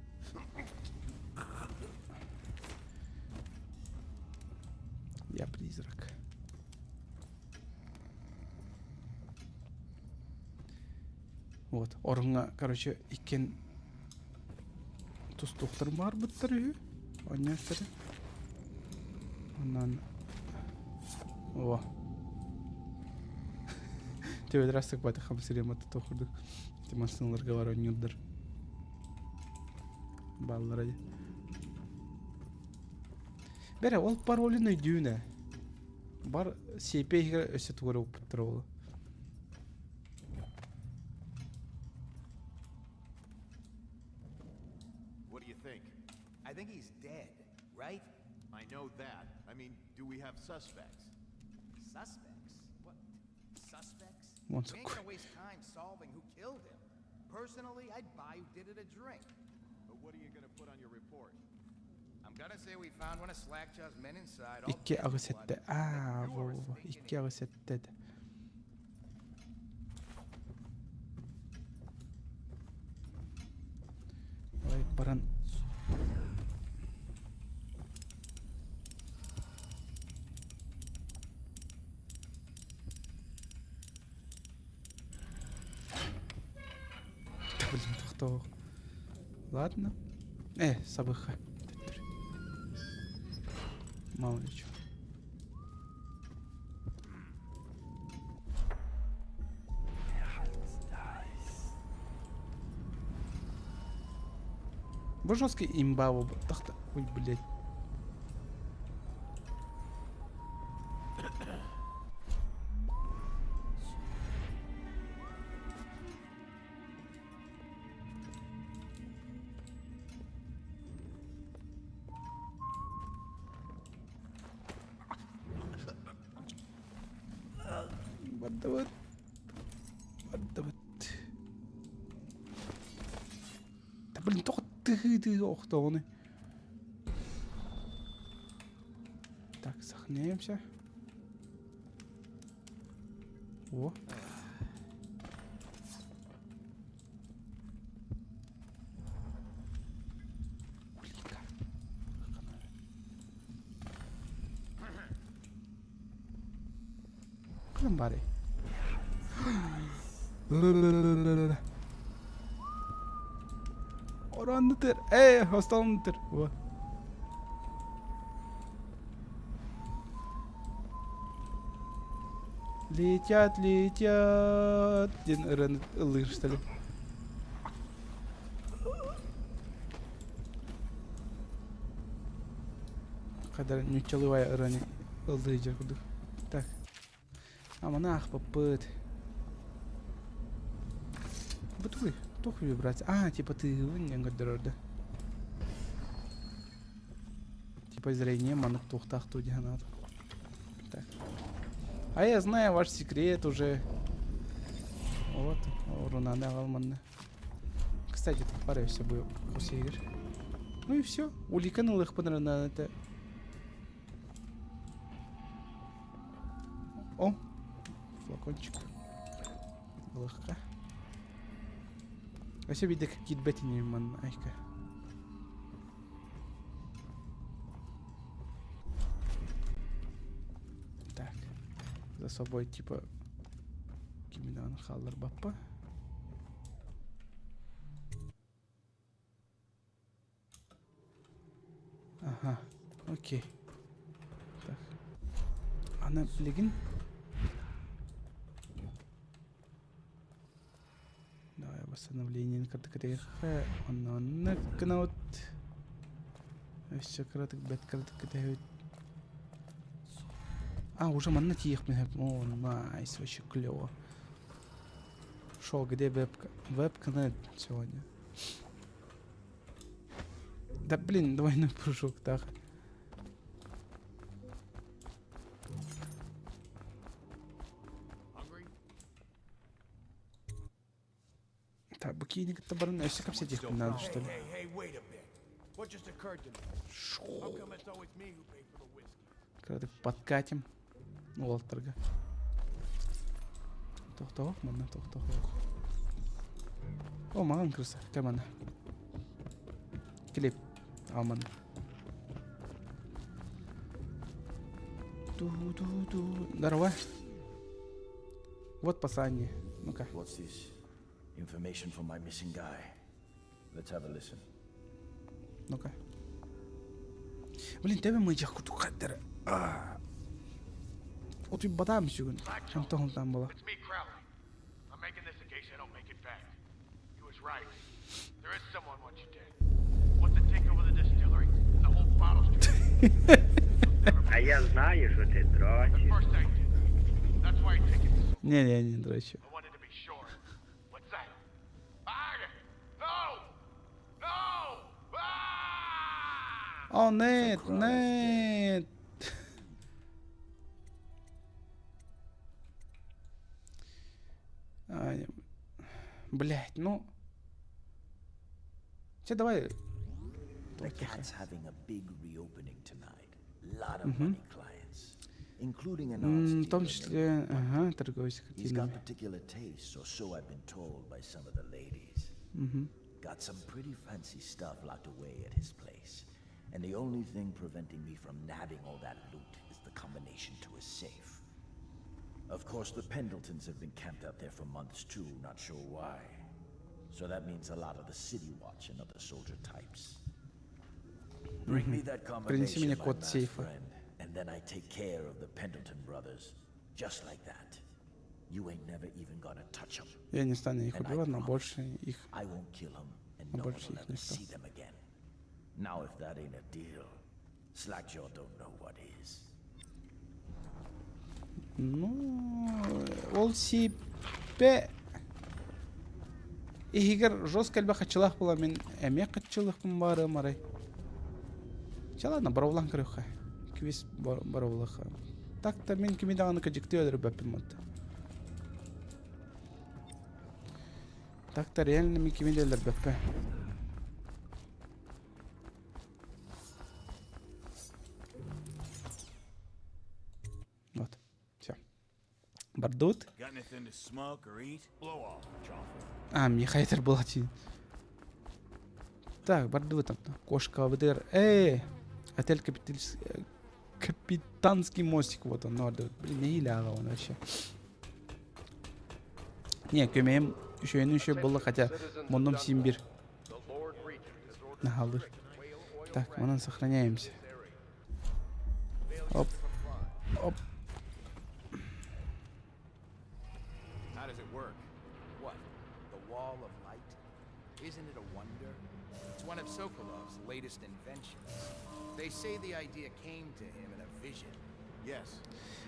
Я призрак. Вот, орунга, короче, иккен тустуохтарын баҕарбыттар үһү оонньооччулар онон о төбөлөр астыкпаты хамсырыамата туох курдук ити массыыналарга бар оонньуурдар бааллара дии бэрэ ол паролун өйдүүн ээ бар сиэпэ иһигэр өссө тугу эрэ укпуттара буолуо What do you think? I think he's dead, right? I know that. I mean, do we have suspects? Suspects? What? Suspects? Once We ain't gonna waste time solving who killed him. Personally, I'd buy who did it a drink. But what are you gonna put on your report? I'm gonna say we found one of Slackjaw's men inside. All Икки аҕыс сэттэ. Аа, во-во-во. Икки аҕыс сэттэ этэ. Давай баран Да блин, тохтоо. Ладно. Э, сабыха. Мало ли чё. Бу жесткий имба тахта. Ой, блядь. Бардыбыт. Бардыбыт. Да блин, тоҕо тыһыы-тыһыы охтоҕуну. Так, сохраняемся. О. Улика. Кылым бары. Ораннытыр. Эй, хостолнутыр. О. Летят, летят. Диэн ырыаны ыллыыр что ли? Кадар нуччалыы ырыаны ыллыы дьэр курдук. Так. Аманы аахпаппыт. Бу тугуй? Туох вибрация? А, типа тыыһыбын диэн көрдөрөр да. Типа зрение маннык туохтаах дуу дии санаатым. Так. А я знаю ваш секрет уже. Вот, рунаны аҕал манна. Кстати, пара все будет игр. Ну и все. Уликаны ылыахпын это О, флакончик. Ылыахха. Өссө биирдэ киирбэт ини манна айка. Так. За собой типа киминаны хаалларбаппа. Ага, окей. Так. Аны билигин Давай восстановление картакатыха. Онно гына Өссө кыратык бэт кыратык кэтэһэбит. А, уже манна тиийиэхпин сөп. О, найс, вообще клево. Шо, где вебка? Вебка нет сегодня. Да блин, двойной прыжок, так. Так, букиник это баран, өссө кэпсэтиэхпин надо, что ли? Когда подкатим. Уолтарга. Тохтоох, манна тохтоох. О, маҕан крыса, кэ манна. Клип. Ал манна. Ту-ту-ту. Здорово. Вот послание. Ну-ка. What's this? Information for my missing guy. Let's have a listen. Ну-ка. Блин, тебе мы курдук хаттара. Утуйбатаам сүгүн. Онтон була. It's me, Crowley. I'm making this in case I don't make it back. He was right. There is someone wants you dead. Wants to take over the distillery and the whole bottle street. А я знаю, что ты дрочишь. First I did. That's why I take it so Не, не, не дрочу. I wanted to be sure. What's that? Ah! No! No! О, нет, нет. А, не- Блять, ну. Че, давай. The cat's having a big reopening tonight. Lot of Мгм. money clients, including an arts М, В том dealer named числе, ага, торговец He's got картинами. particular tastes, or so I've been told by some of the ladies. Мгм. Got some pretty fancy stuff locked away at his place. And the only thing preventing me from nabbing all that loot is the combination to his safe. Of course, the Pendletons have been camped out there for months too, not sure why. So that means a lot of the City Watch and other soldier types. Bring me Мгм. that Принеси combination, мне my код masked сейфа. friend, and then I take care of the Pendleton brothers. Just like that. You ain't never even gonna touch 'em. Я не стану их And I убивать, но promise больше их... I won't kill 'em, and Но no one больше will их ever никто. see them again. Now if that ain't a deal, Slackjaw don't know what is. Ну, ол сипе Иһигэр жестко элбэх хаччылаах була мин эмиэ хаччылыахпын баарым арай. Чэ ладно, боровлаан көрүөххэ. Квиз боровлаха. Так-то мин кими даҕаны кыдьыктыы өлөрбөппүн манта. Так-то реально мин кими да өлөрбөппүн. Вот. Все. Бардут. Got anything to smoke or eat? Blow off, chomper. А, Михайтер был один. Так, Бардут там. Кошка ВДР. Эй! Отель Капиталис... Капитанский мостик. Вот он, Нордер. Блин, не иляга он вообще. Не, көмейім еще еще было, хотя мундум симбир. Нагалыр. Так, мы сохраняемся. Оп. Оп. How does it work? What? The wall of light? Isn't it a wonder? It's one of Sokolov's latest inventions. They say the idea came to him in a vision. Yes.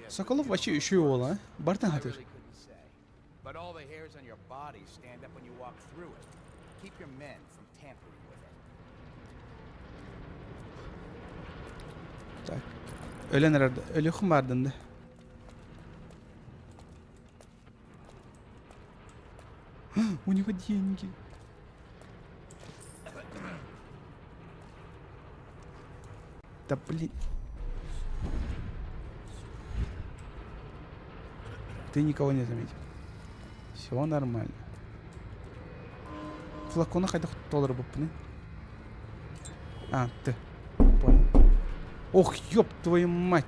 yes Соколов вообще еще и ола, а? Бартын I хатыр. really couldn't say. But all the hairs on your body stand up when you walk through it. Keep your men from tampering with it. Так. Өлен herhalde. Ölüyorum vardın У него деньги. Да блин. Ты никого не заметил. Все нормально. Флакона хайда доллар бупны. А, ты. Понял. Ох, ёб твою мать.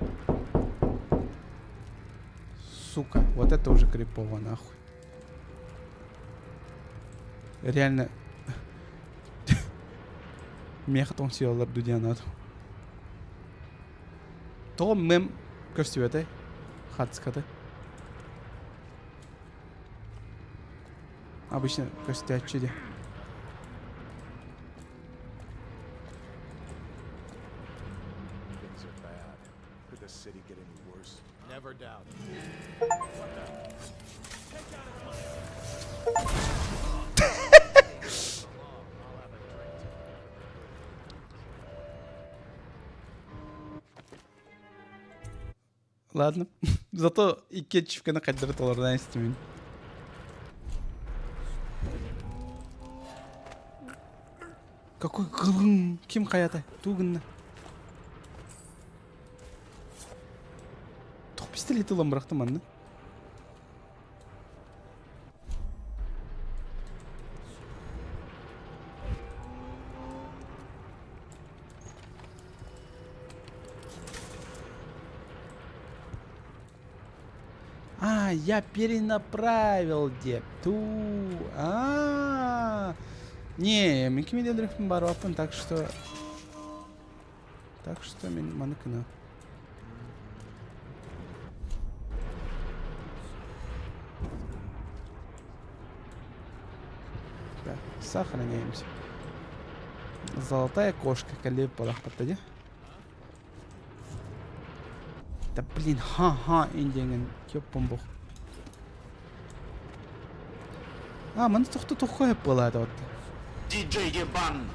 Сука, вот это уже крипово, нахуй. Реально. Меха силалар дудианат. То мем көстүбөтэ хатскаты. Обычно көстүәччи де. Things are bad. Could the city get any worse? Never doubt it. What the? Ладно. Зато икки ачивканы хайдары толордон истимин. Какой кылын? Ким хаята? Туу гынна? Туох пистолет ылан бырахтым манна? А, я перенаправил деп. Ту. А. Не, мен кими делерихпин барбаппын, так что... Так что мен маны кына. Так, сохраняемся. Золотая кошка, кале балахпатта де. Да блин, ха-ха, индиңин кеппун бух. А, маны тохто тоххо буолаата отта. DJ Ебан.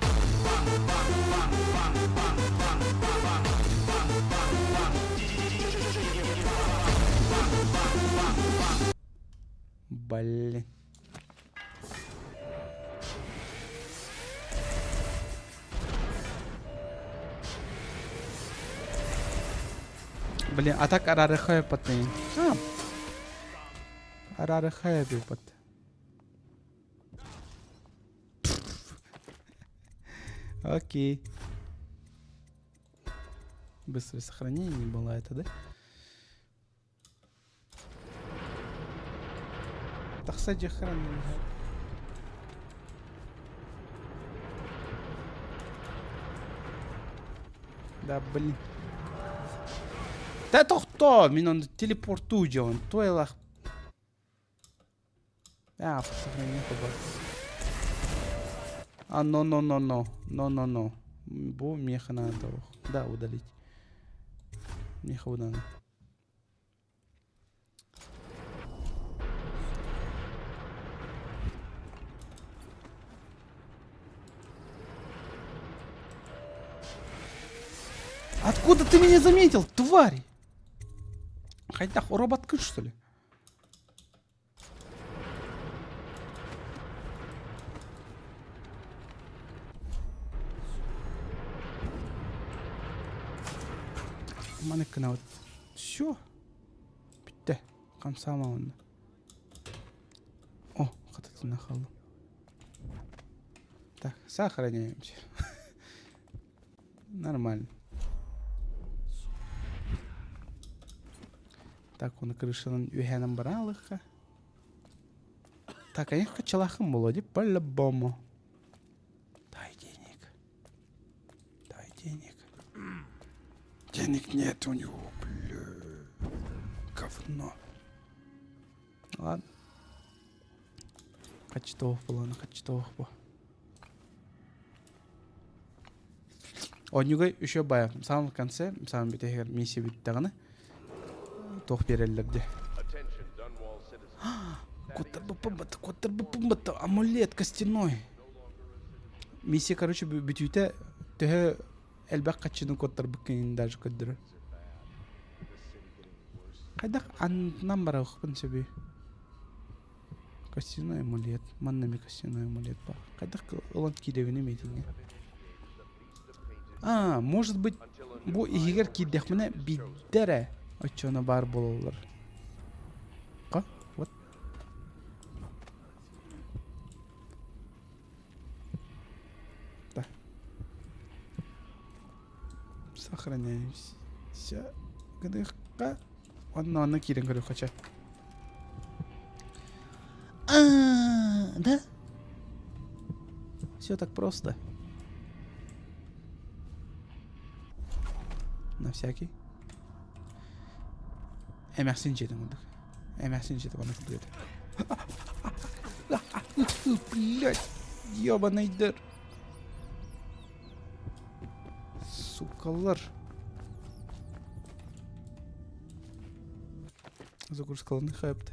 Блин. Блин, а так арарыхая патын. А. Арарыхая бипат. Окей. Быстрое сохранение было это, да? Тахса дьэ Да блин. Да тохтоо, мин онно телепортуу дьон, туайлах. А, сохранение бар. А, но, но, но, но, но, но, но. Бу миэхэ наада Да, удалить. Миэхэ уданы. Откуда ты меня заметил, тварь? Хайдах, робот что ли? Маннык гынабыт. Все. Бүттэ. Хамсаама уонна. О, хататына хааллым. Так, сохраняемся. Нормально. Так, оны крышанан үһэнэн бараалыхха. Так, конечно, чалахым было, по-любому. Дай денег. Дай денег. Денег нет у него, бля. Говно. Ладно. Хачтоох буолан, хачтоох бу. Оонньууга еще бая в самом конце, в самом бүтэһигэр миссия бүттэҕинэ туох биэрэллэр дии. Куттарбыппын амулет костяной. Миссия, короче, бүтүүтэ төһө элбэх хаччыны куттарбыккын даже көрдөрөр. Хайдах аннан барыахпын сөбүй? Костяной амулет. Манна эмиэ костяной амулет баар. Хайдах ылан киирэбиний миитиҥҥэ? А, может быть, бу иһигэр киирдэхпинэ биирдэ эрэ оччону баар буолаллар. Ха, вот. Да. Сохраняемся. Гыныхха. Онно онно киирэн көрүөххэ чэ. А, да? Все так просто. На всякий. Эмээхсин дьиэтин курдук. Эмээхсин дьиэтэ манна курдук этэ. Блядь, ёбаный дыр. Сукалар. Загрузкаланы хайыпты.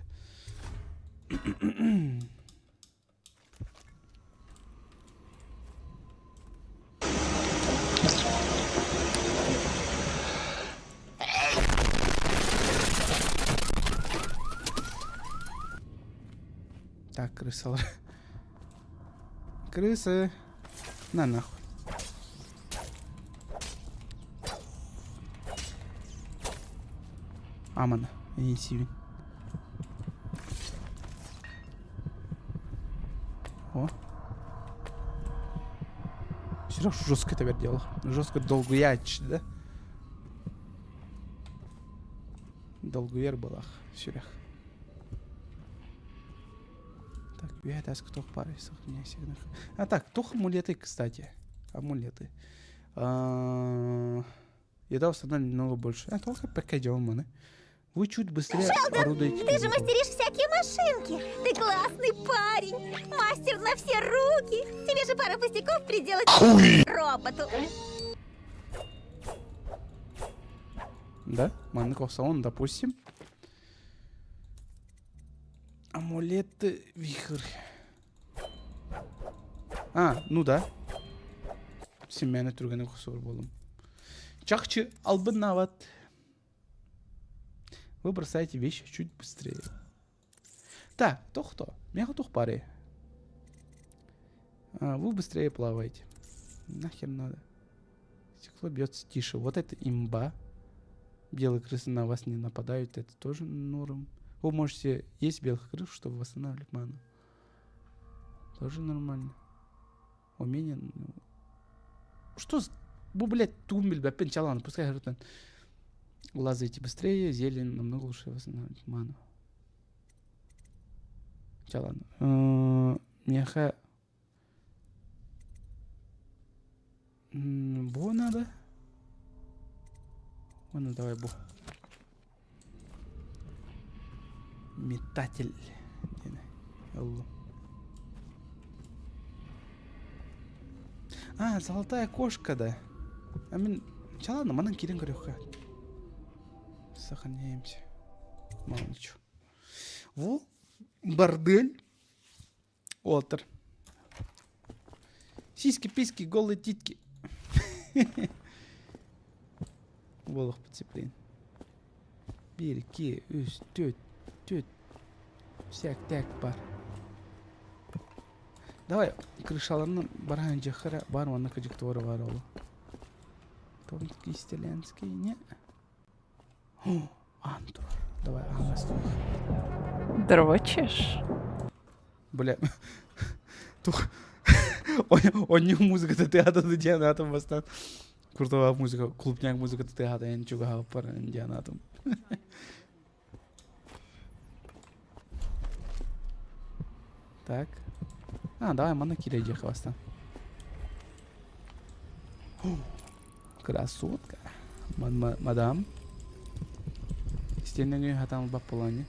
Крысалар. Крысы. На нахуй. Амана, инициативин. О. Серег жестко это делал. Жестко долгуяч, да? Долгуер балах, сүрэх. Так, үһэ туох баар А так, туох амулеты, кстати. Амулеты. А, еда установлена немного больше. А, только пока идем мы. Вы чуть быстрее Шелдон, орудуете. ты же мастеришь всякие машинки. Ты классный парень. Мастер на все руки. Тебе же пара пустяков приделать Хуй! роботу. Да? Маннык охсаон, допустим. Амулеты вихрь. А, ну да. Семена түргені құсыр болым. Чахчы албынават. Вы бросаете вещи чуть быстрее. Так, то кто? Меха тухпари. А, вы быстрее плаваете. Нахер надо. Стекло бьется тише. Вот это имба. Белые крысы на вас не нападают. Это тоже норм. Вы можете есть белых крыс, чтобы восстанавливать ману. Тоже нормально. Умение... Ну... Что с... Бу, блядь, тумбель, блядь, чалан, пускай говорит, лазайте быстрее, зелень намного лучше восстанавливает ману. Чалан. Меха... Бу надо. Ладно, давай бу. Метатель. А, золотая кошка, да. А мин... Чалана, манан кирен көрөххө. Сохраняемся. Мало ничего. Во, бордель. Отр. Сиськи-письки, голые титки. Волох подцеплен. Биир, икки, үс, түөрт, түөрт. Всяк так бар. Давай, крышаларынан баран жахара бар манна кыжыктуора бар ол. Томский, Стеленский, не. О, Антур. Давай, Ангастух. Дрочишь? Бля. Тух. Онньуу музыката тыаһаата диэн аатым бастаан. Крутая музыка, клубняк музыката тыаһаата эн чугаһааппар диэн аатым. Так. А, давай манна киирэ бастаан. Красотка. Мадам. Истиэннэҥ хатаан баппылаани.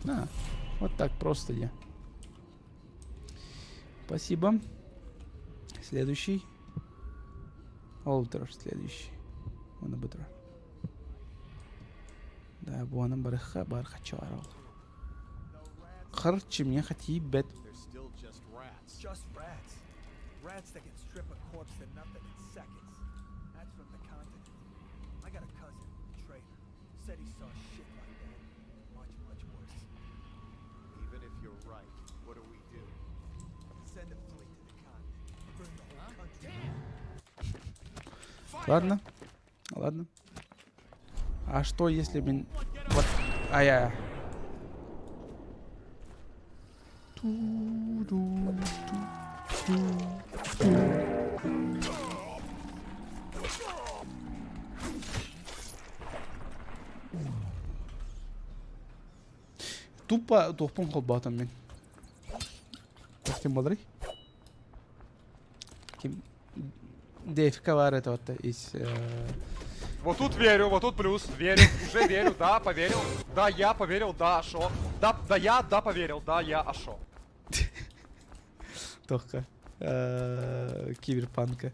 А, вот так просто я. Спасибо. Следующий. Олтер следующий. Оны бытыр. Да, буанын барыха барха чавар ол. Харчы мне хати бет. Just rats. Rats that can strip a corpse to nothing in seconds. That's from the continent. I got a cousin, a trader. Said he saw shit like that. Much, much worse. Even if you're right, what do we do? Send a fleet to the continent. Burn the whole country. Ладно. Ладно. А что если мин... Вот. Ай-яй. Тупо туохпун холбоотом мин. Ким буоларый? Ким ДФК баар это вот из Вот тут верю, вот тут плюс, верю, уже верю, да, поверил, да, я поверил, да, а шо, да, да, я, да, поверил, да, я, а шо. Туохха киберпанка.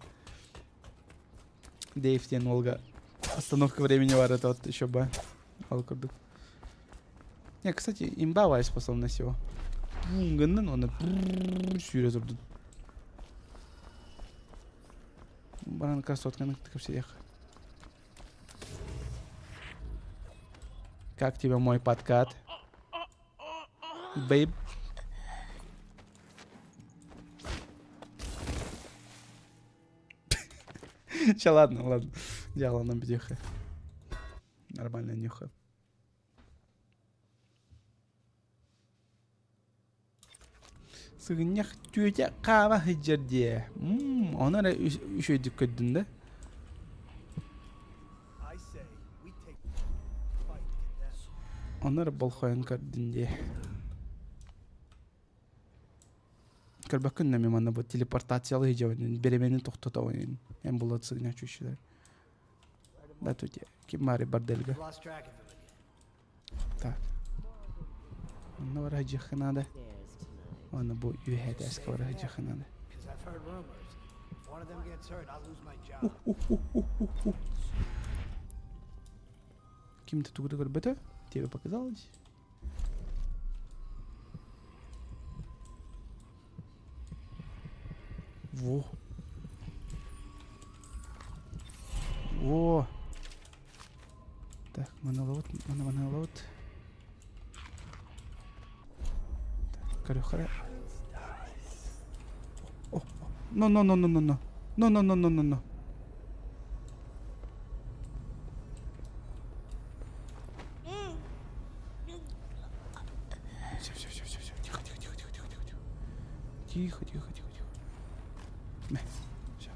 Дэйв диэн уолга остановка времени баар это вот еще ба. Ол курдук. Не, кстати, имба баар способность его. Гыннын оны сүүрэ турдун. Баран красотканы кэпсиэх. Как тебе мой подкат? Бэйб. Че, ладно, ладно. Дьааланан бүтүөххэ. Нормально нюха. Сыгынньах түөтэ хаама сылдьар диэ. Мм, ону эрэ үчүгэйдик көрдүм да. Ону эрэ болхойон көрдүм диэ. Көрбөккүн да мен манна бу телепортациялыы сылдьабын, бириэмэни тохтотобун, эн булат сыгынньах чүүчүлэр. Да тут ким баарый бордельга? Так. Онно бара сылдьыахха наада. Уонна бу үөһээ этээскэ бара сылдьыахха наада. Ким-то тугу да көрбөтө. Тебе показалось? Во. Во. Так, монолот, монолот. Так, көрүөххэ. О, но, но, но, но, но, но. Но, но, но, но, но, но. Все, все, все, все, все. Тихо, тихо, тихо, тихо, тихо, тихо. Тихо, тихо, тихо, тихо. Мэ, все.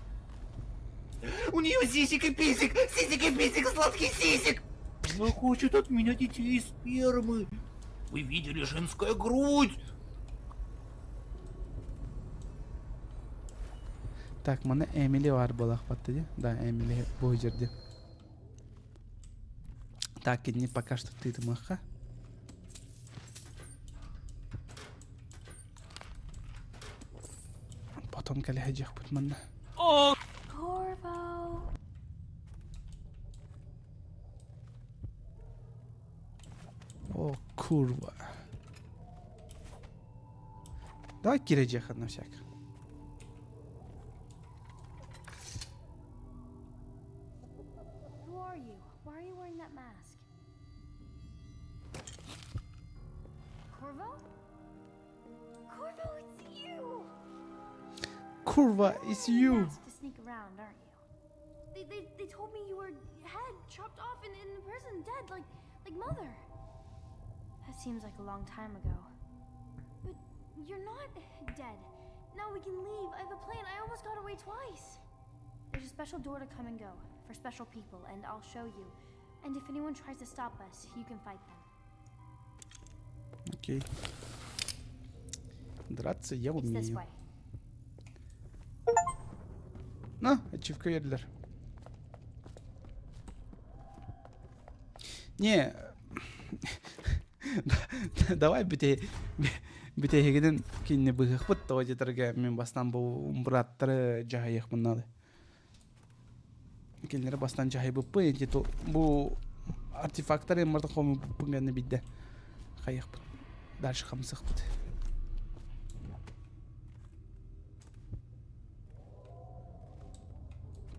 У нее сисик и писик, сисик и писик, сладкий сисик. Она хочет от меня детей и спермы. Вы видели женская грудь? Так, манна Эмили бар буоллаҕа дии. Да, Эмили бу жерде. Так, кинини пока что тыытымыахха. Потом кэлэ сылдьыахпыт манна. Corvo. О, курва. Давай кирэдьиэххэ на всякий. Who are you? Why are you wearing that mask? Corvo? Corvo, it's you! Kurva, it's you! Mask to sneak around, aren't you? They, they, they told me you were head chopped off and in prison, dead, like like mother. That seems like a long time ago. But you're not dead. Now we can leave. I have a plan. I almost got away twice. There's a special door to come and go for special people, and I'll show you. And if anyone tries to stop us, you can fight them. Окей. Драться я It's this умею. way. На, ачивка бердилэр. Не, давай бүтэ бүтэһигинэн кинини быһыахпыт тоҕо диэтэргэ мин бастаан бу бырааттары дьаһайыахпын наада. Кинилэри бастаан дьаһайбыппын ити бу артефактары барыта хомуйбуппун гэннэ биирдэ хайыахпыт дальше хамсыахпыт.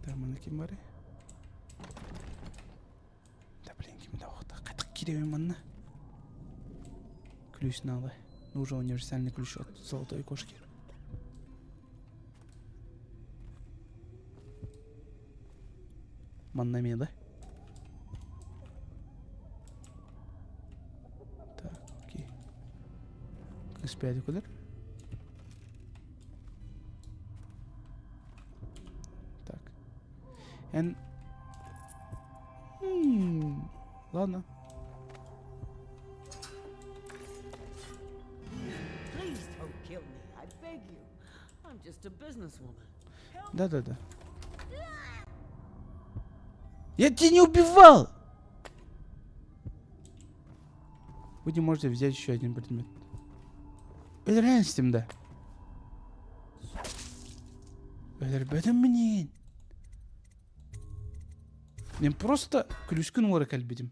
Так, манна ким барый? Да блин, ким да охта. Хатык киирэбин манна. Ключ надо. Нужен универсальный ключ от золотой кошки. Манна да? Так, окей. Кыспяди кулер. Так. Эн... Ладно. Please don't kill me. I beg you. I'm just a businesswoman. Да-да-да. Я тебя не убивал! Вы не можете взять еще один предмет. Это реально с да. Өлөрбөтүм мин. Мен просто күлүүскүн уора кэлбитим.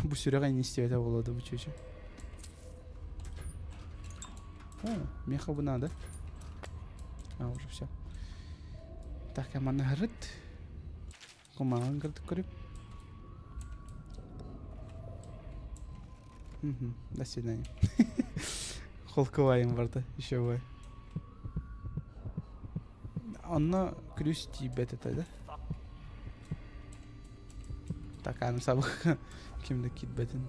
Бу сүрэҕэ истибэтэ буолуо да бу чүөчэ. О, меха бы надо. А, уже все. Так, манна хырыт. Кумаҕын кырдык көрүп. Угу. До свидания. Холковайым барда, еще бай. Онно күлүүс тиийбэт этэ да? Так, аны сабык ким да киирбэтин.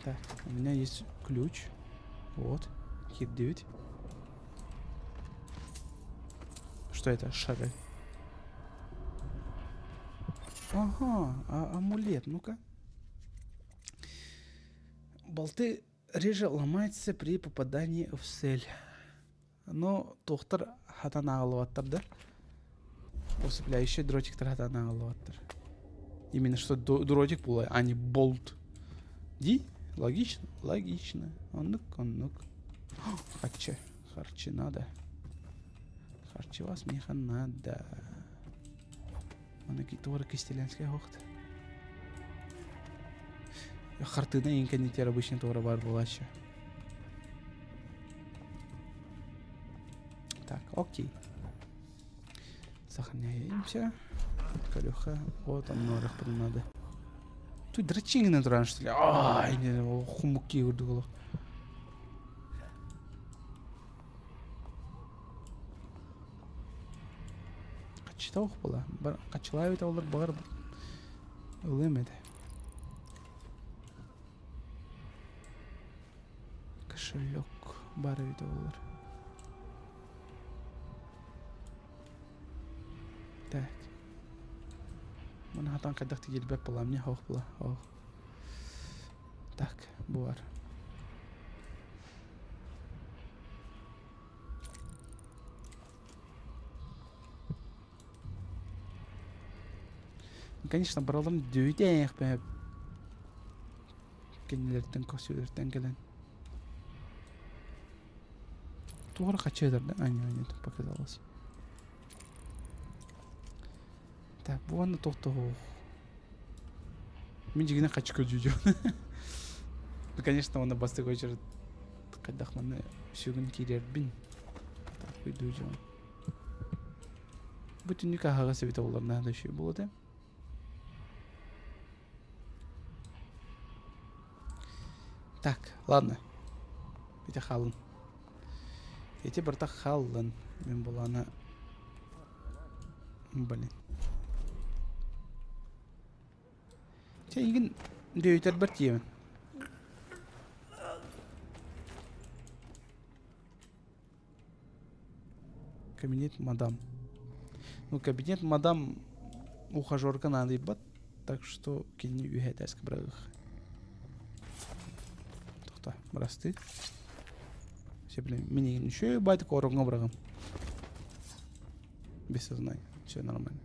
Так, у меня есть ключ. Вот, кирдибит. Что это? Шары. Ага, а, амулет, ну-ка. Болты реже ломаются при попадании в цель. Но туохтар хатан ааҕыллыбаттар да? Усыпляющий дротиктар хатан ааҕыллыбаттар. Именно что дротик буолай, а не болт. Ди? Логично? Логично. Оннук, оннук. Харчы. Харчы надо. Харчы вас меха надо. Аны туора кистеленскэй хохт. Хартына ең кэннитер обычно туора бар буолааччы. Так, окей. Сохраняемся. Колюха. Вот он норах надо. Тут дрочинг туран что ли? Ай, не, хумуки урдуголох. Хаччыта ох була. Хаччылаабыт олор баҕар ылыам этэ. Кошелек баар эбит олор. Так. Маны хатан хайдах тигилбэт була, мне хоох була. Ох. Так, бу бар. Конечно, бараларын дүйтээх кинилэртэн көсүлэртэн кэлэн. Туора хачыдар да? А, не, нет, показалось. Так, бу уонна тохтоһуох. Мин дьигинэ хачы көрдүү Ну, конечно, онно бастакы очередь хайдах манна сүгүн киирэрбин. Так, уйдуу дьон. Бу түннүк аһаҕас эбитэ буоллар наада үчүгэй буолуо этэ. Так, ладно. Ити хаалын. Ити барыта хааллын. Мин булаана... Блин. Чэ, игин дөйүтэрбэр тиийэбин. Кабинет мадам. Ну, кабинет мадам ухажерка наадыйбат, так что кинини үһэ этээскэ быраҕыах. Тохто, бырастыы. Все, блин, мин игин үчүгэй байтык ороҥҥо быраҕым. Без сознания. Все нормально.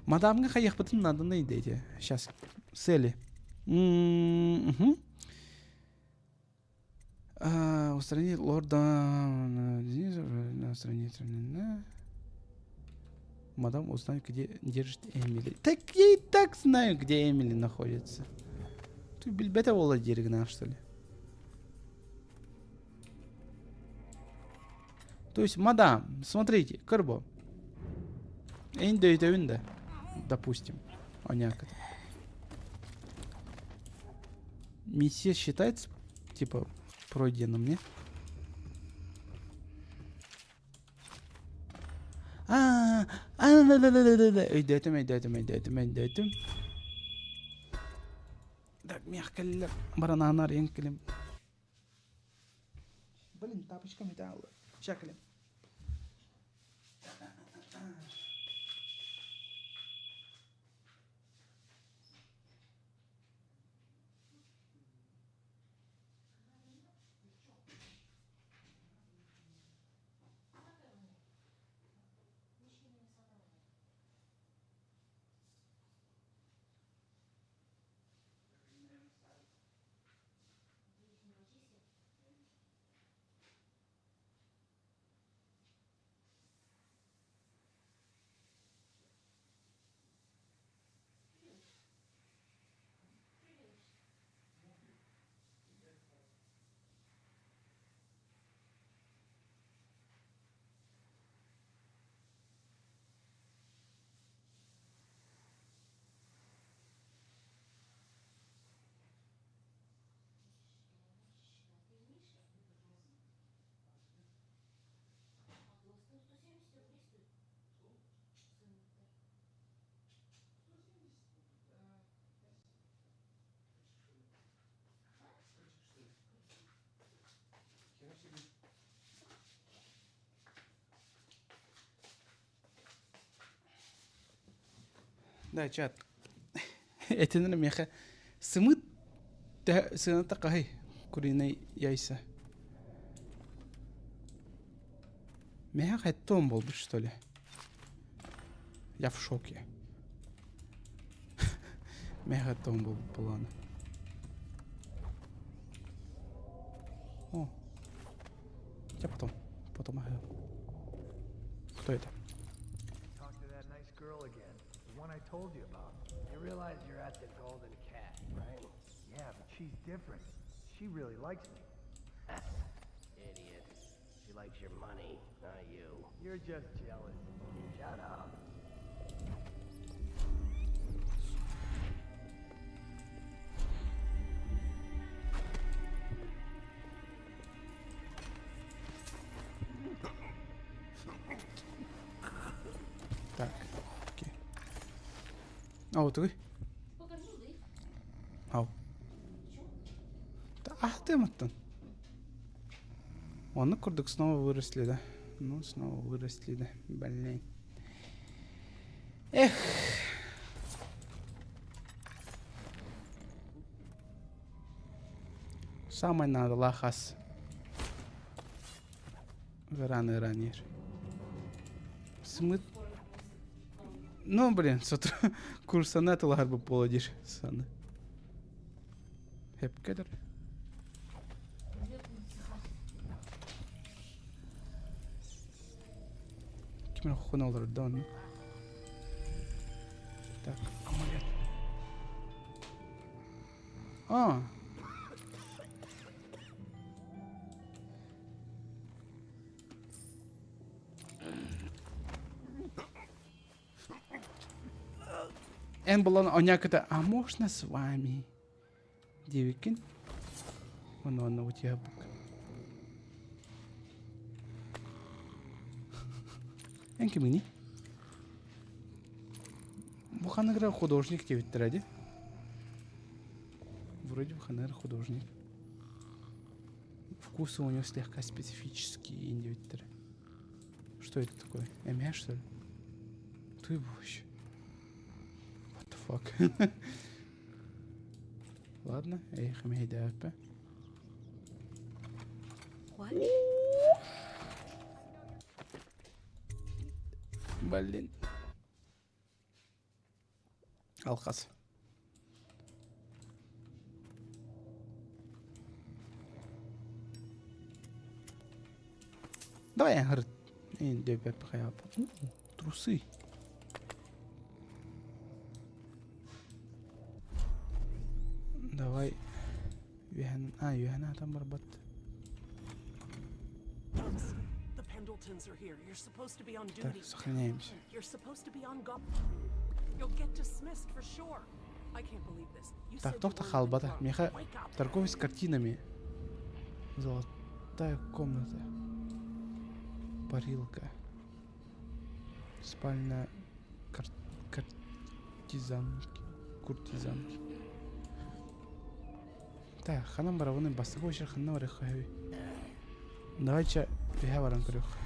Мадамҥа хайыахпытын нааданы идея. Сейчас. Цели. Угу. Устранить лорда... Устранить... Мадам узнает, где держит Эмили. Так я и так знаю, где Эмили находится. Ты билбэтэ буола диир что ли? То есть, мадам, смотрите, кырбо. Эн дөйдөбүн да, допустим. Оняк это. Миссия считается, типа, пройденным, не? А, а, да, да, да, да, да, да. Өйдөөтүм, өйдөөтүм, өйдөөтүм, өйдөөтүм. Так, мягко баран анар кэлим. Блин, тапочка металла. Чакали. Да, чат. Этинэр миэхэ сымыт сыаната хаһый куриный яйца. Миэхэ хэттон буолбут что ли? Я в шоке. Миэхэ хэттон буолбут буолааны. О. Я потом. Потом аһыам. Кто это? Talk to that nice girl again. The one I told you about. You realize you're at the Golden Cat, right? Yeah, but she's different. She really likes me. Idiot. She likes your money, not you. You're just jealous. Shut up. Так, окей. А вот вы? Ау. Ах ты маттан. Онно курдук снова выросли, да? Ну, снова выросли, да. Блин. Эх. Саамай наадалаах ас. Ыараан ыараан иһэр. Сымыт. Ну, блин, с утра курсана тылаһарбыт буола диир саны. Хепкедер. Ким эрэ олордо онно. Так, амулет. А. Эн булан онякыта, а можно с вами? Диэбиккин. Ону онно утуйабык. Эн киминий? Бу ханыгыра художник диэбиттэрэ дии. Вроде бы ханыгыра художник. Вкусы у него слегка специфические диэбиттэрэ. Что это такое? Эмэ, что ли? Ты вообще. What the fuck? Ладно, эх, эмэйдээппэ. Блин. Алхас. Давай, говорит, трусы. Давай. Үөһэн, а, үөһэн атан барбат. Так, сохраняемся. Так, тоқта халбата. Меха торговец картинами. Золотая комната. Парилка. Спальня кар картизанки. Куртизанки. Так, ханан барабыны бастакы очер ханна барыхха хөбүй. Давайте үһэ баран көрүөх.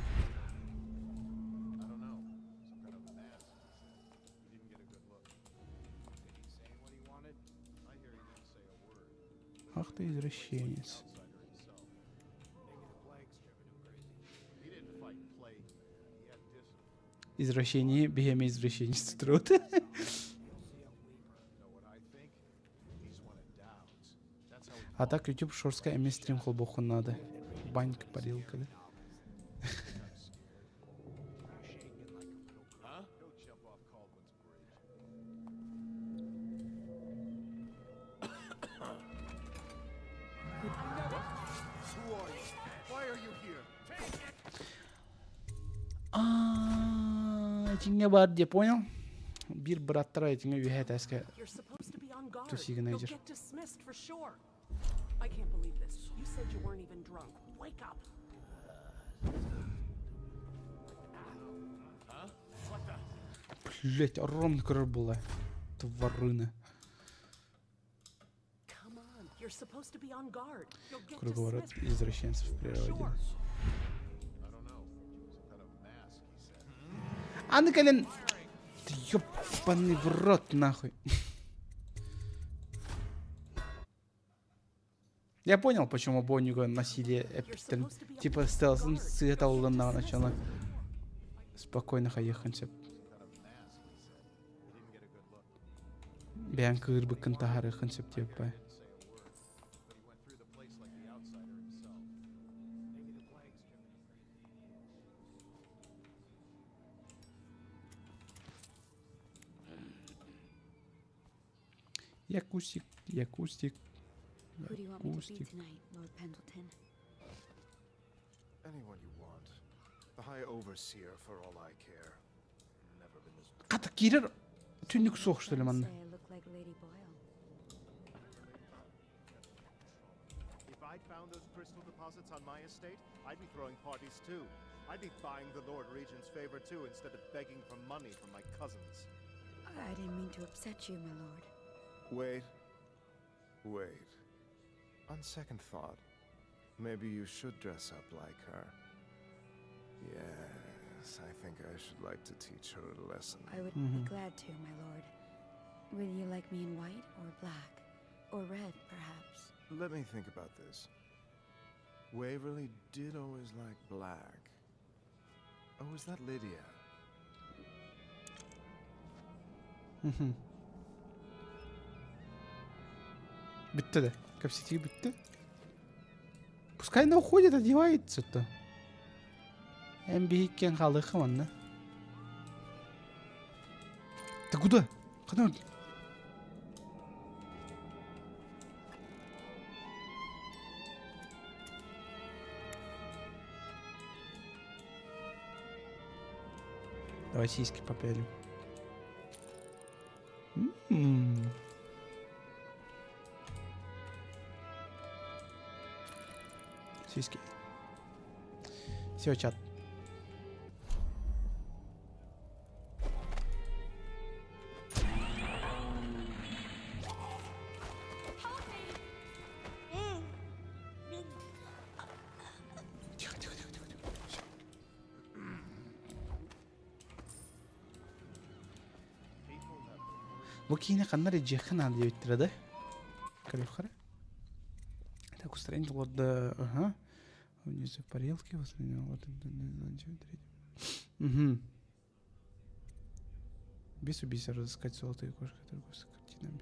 Ах ты извращенец. Извращение, бегеме извращенец труд. А так YouTube шорска эми стрим холбохун надо. Банька, парилка, да? Итинҥэ баар диэ, понял? Биир быраттара итинҥэ үөһэ этээскэ тусигын айдьыр. Блять, ровно көрөр буолла. Тварына. Круговорот извращенцев в природе. Аны кэлэн... Ты ёбаный в рот нахуй. Я понял, почему Боннига носили эпиттен. Типа стелсын сыгыталлыннаҕына начала спокойно хайыаххын сөп. Бэйэҥ кыырбыккын таһаарыаххын сөп диэппэ. Якусик, Якустик, Who do you want me to be Якустик. tonight, Lord Pendleton? Anyone you want. The High Overseer, for all I care. Never been this Хата киирэр түннүк суох что ли манна? Say I look like Lady Boyle. If I'd found those crystal deposits on my estate, I'd be throwing parties too. I'd be buying the Lord Regent's favor too instead of begging for money from my cousins. I didn't mean to upset you, my lord. Wait. Wait. On second thought, maybe you should dress up like her. Yes, I think I should like to teach her a lesson. I would be glad to, my lord. Would you like me in white or black? Or red, perhaps? Let me think about this. Waverly did always like black. Oh, is that Lydia? Мгм. Бүттэ да. Кэпсэтии бүттэ. Пускай она уходит, одевается-то. Эн биһиккен хаалыахха манна. Ты куда? Куда? Давай сиськи попялим. М-м. Сиськи. Все, чат. Тихо, тихо, тихо, тихо, тихо. Всё. Бу киинэ ханна эрэ дьиэххэ наада диэбиттэрэ да? Көрүөххэ эрэ. Так, устроение лорда... Ага. Внизу парилки, Угу. Без убийства разыскать золотые кошки торговца с картинами.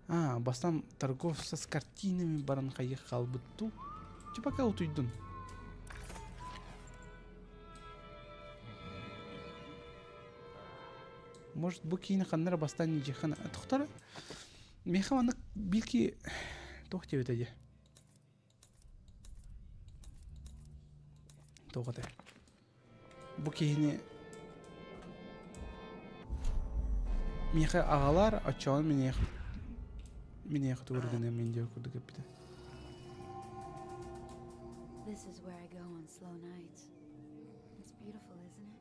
А, бастан торговца с картинами баран хаалбыт дуу. Типа пока утуйдун. Может, бу киинэ ханна эрэ бастаан илдьиэххэ Тохтор миэхэ маннык биир туох диэбитэ дии Туох этэй Бу киһини миэхэ аҕалар оччоҕуна миниэх миниэхэ тугу эрэ гыныам мин диэх курдук эппитэ This is where I go on slow nights. It's beautiful, isn't it?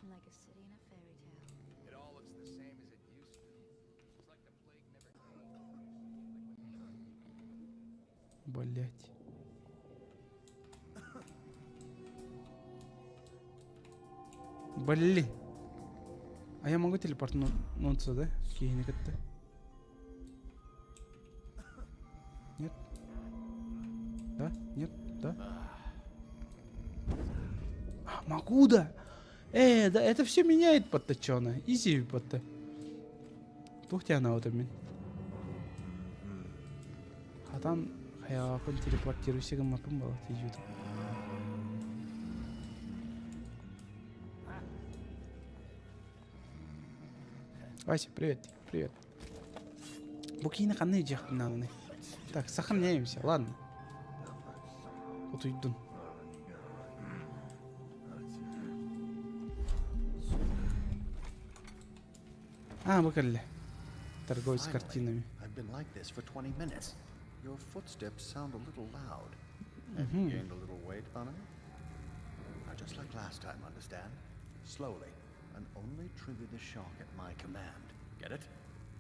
Like a city in a fairy tale. It all looks the same as it used to. It's like the plague never came. Блять. Блин. А я могу телепортнуться, да? Киһини кытта. Нет? Да? Нет? Да? А, могу, да! Да, это все меняет подточено. Изи подта. Туох диэн вот мин. Хатан хайаҕаппын телепортируйся гыммаппын буолла тиийбитим. Вася, привет, привет. Бу киинэ ханна илдьиэхпин нааданы? Так, сохраняемся, ладно. Утуйдун. А, бу кэллэ. Торговец Finally, картинами. I've been like this for 20 minutes. Your footsteps sound a little loud. Have you Мгм. gained a little weight, Bonnie? Now, just like last time, understand? Slowly, and only trigger the shock at my command. Get it?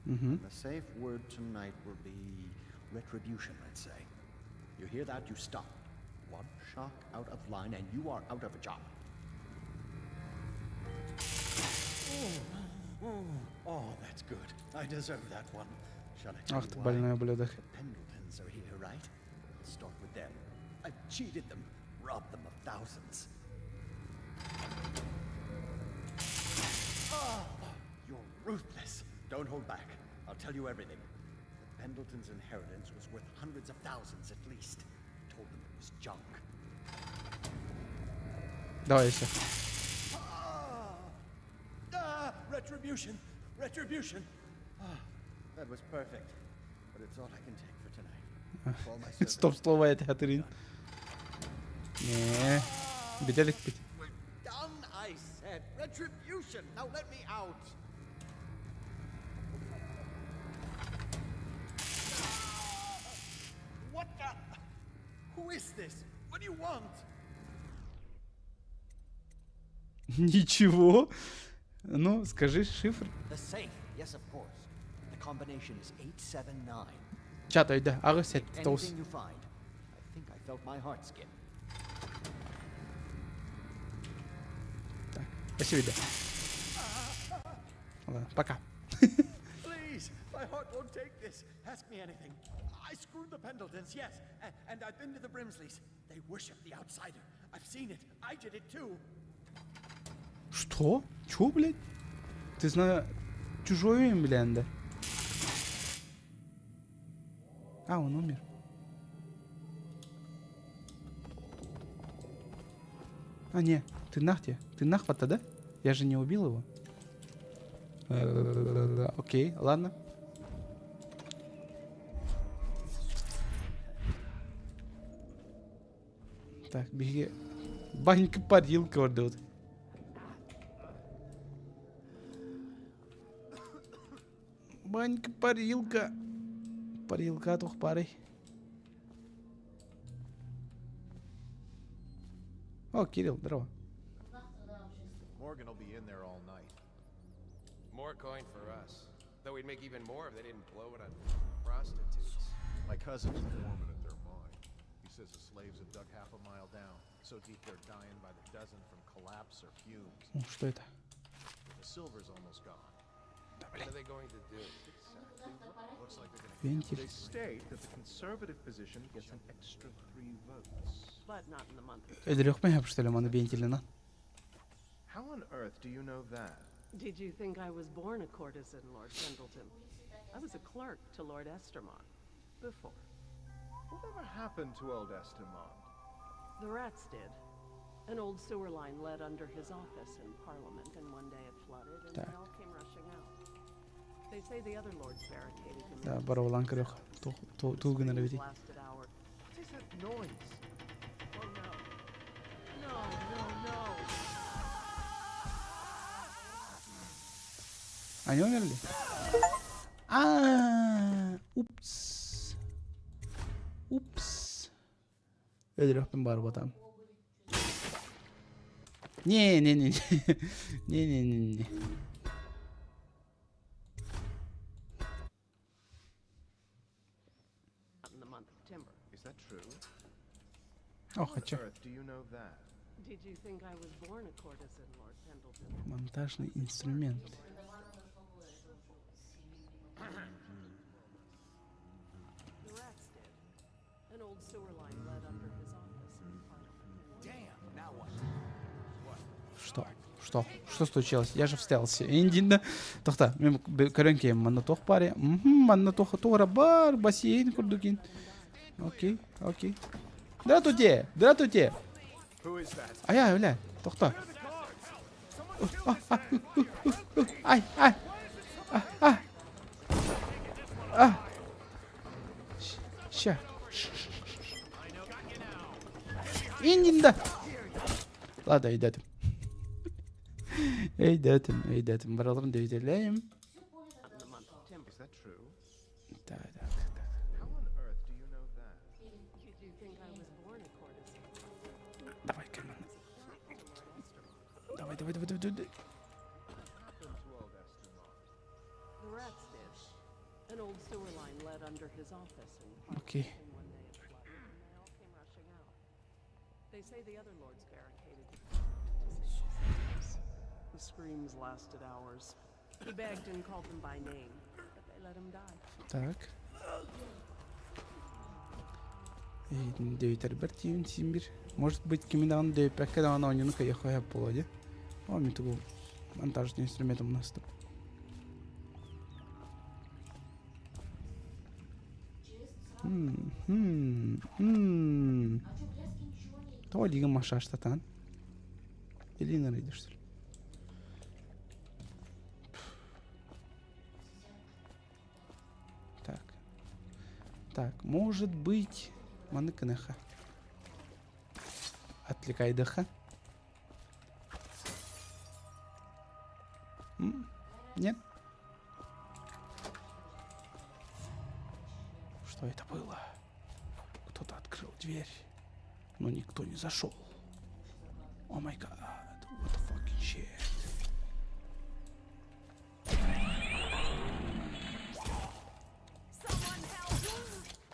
Mhm. And the safe word tonight will be retribution, let's say. You hear that, you stop. One shock out of line, and you are out of a job. Oh, that's good. I deserve that one. Shall I tell Ах you ты why? больной ублюдок. The Pendletons are here, right? I'll start with them. I've cheated them, robbed them of thousands. Ah, you're ruthless. Don't hold back. I'll tell you everything. The Pendletons' inheritance was worth hundreds of thousands at least. I told them it was junk. Давай еще. Ah, retribution! Retribution! Ah, that was perfect. But it's all I can take for tonight. Call my servant. Стоп слово это хатырин. Не. Беделик пить. Done, I said. Retribution! Now let me out! What the? Who is this? What do you want? Ничего. Ну, скажи шифр. The safe. Yes, of course. The combination is 879. Чат өйдө. Ағы сәт тоғыз. Anything you find. I think I felt my heart skip. Спасибо, да. Ладно, пока. Please, my heart won't take this. Ask me anything. I screwed the Pendletons, yes, and, and I've been to the Brimsleys. They worship the outsider. I've seen it. I did it too. Что? Чё, блядь? Ты зна... Чужой им, блядь, да? А, он умер. А, не, ты нахте. Ты нахвата, да? Я же не убил его. Окей, ладно. Так, беги. Банька парилка вот. Банька парилка. Парилка тух парой. О, Кирилл, здорово. Morgan will be in there all night. More coin for us. Though we'd make even more if they didn't blow it on prostitutes. My cousin's the foreman at their mine. He says the slaves have dug half a mile down, so deep they're dying by the dozen from collapse or fumes. О, что это? The silver's almost gone. What are they going to do? Looks like they're gonna Вентиль. They state that the conservative position gets an extra three votes. But not in the month of Өйдөрөхпен что ли, маны вентилина. How on earth do you know that? Did you think I was born a courtesan, Lord Pendleton? I was a clerk to Lord Estermont. Before. Whatever happened to old Estermont? The rats did. An old sewer line led under his office in Parliament, and one day it flooded, and Так. they all came rushing out. They say the other lords barricaded him Да, in. барабалан көрөх. Тулгын His бити. lasted hour. What is that noise? Oh no. No, no, no. Они умерли? А, упс. Упс. Өйдөрөхпен барып атам. Не, не, не, не. Не, не, не, не. Not in the month of timber. Is that true? О, How on хочу. earth do you know that? Did you think I was born a courtesan, Lord Pendleton? Монтажный инструмент. The rats did. An old sewer line led under his office in Parliament. Damn, now what? What? Что? Что? Что случилось? Я же в стелсе. Индина. Тохта, мен көрөнкем манна тох паре. Манна тох тора бар бассейн курдукин. Окей, окей. Здравствуйте! Здравствуйте! Who is that? А я, бля, тохта. Ай, ай. А, а. А. Ща. Индинда. Ладно, өйдөтүм. Өйдөтүм, өйдөтүм. Бараларын дөйтелейм. Not in the month of timber. Is that true? Так, так, так. How on earth do you know that? Did you think I was born a courtesan? Давай, Кэрмен. Давай, давай, давай, давай, давай. Happened to old Estermont? The rats did. An old sewer line led under his office in Parliament, Окей. and one day it flooded, and they all came rushing out. They say the other lords barricaded the to save themselves. The screams lasted hours. He begged and called them by name, but they let him die. Так. Дөйтөрбөр тиийэн син бир. Может быть, кими даҕаны дөйпөккө даҕаны оонньууну кыайыахха сөп буолуо дии. О, мин тугу монтажный инструментым настым. Тоҕо илиигин массажтатаҕын? Илиин арыйда что ли? Так. Так, может быть, маннык гыныха. Отвлекайдыха. Нет? Что это было? Кто-то открыл дверь, но никто не зашел. Oh my god, what the fucking shit.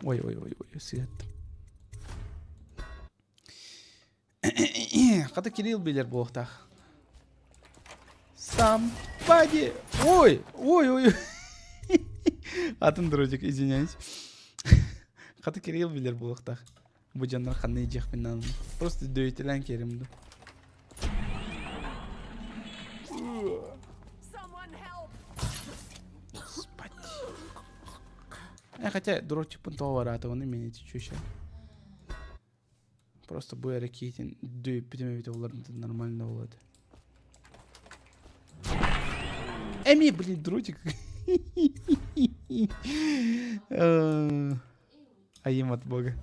Ой, ой, ой, ой, свет. Хата Кирилл билэр буолуохтаах. Somebody! Ой, ой, ой. Атын дротик, извиняюсь. Хата Кирилл билэр буолуохтаах. Бу дьоннор ханна идиэхпин нааданы. Просто дөйүтэлээн киэрим ду. Спать. Э, хотя дротикпын тоҕо бараатыгын именно чуть Просто бу эрэ киһитин дөйүппүтүм эбитэ буоллар нормально буолуо этэ. Эми, блин, дротик. Аим от бога.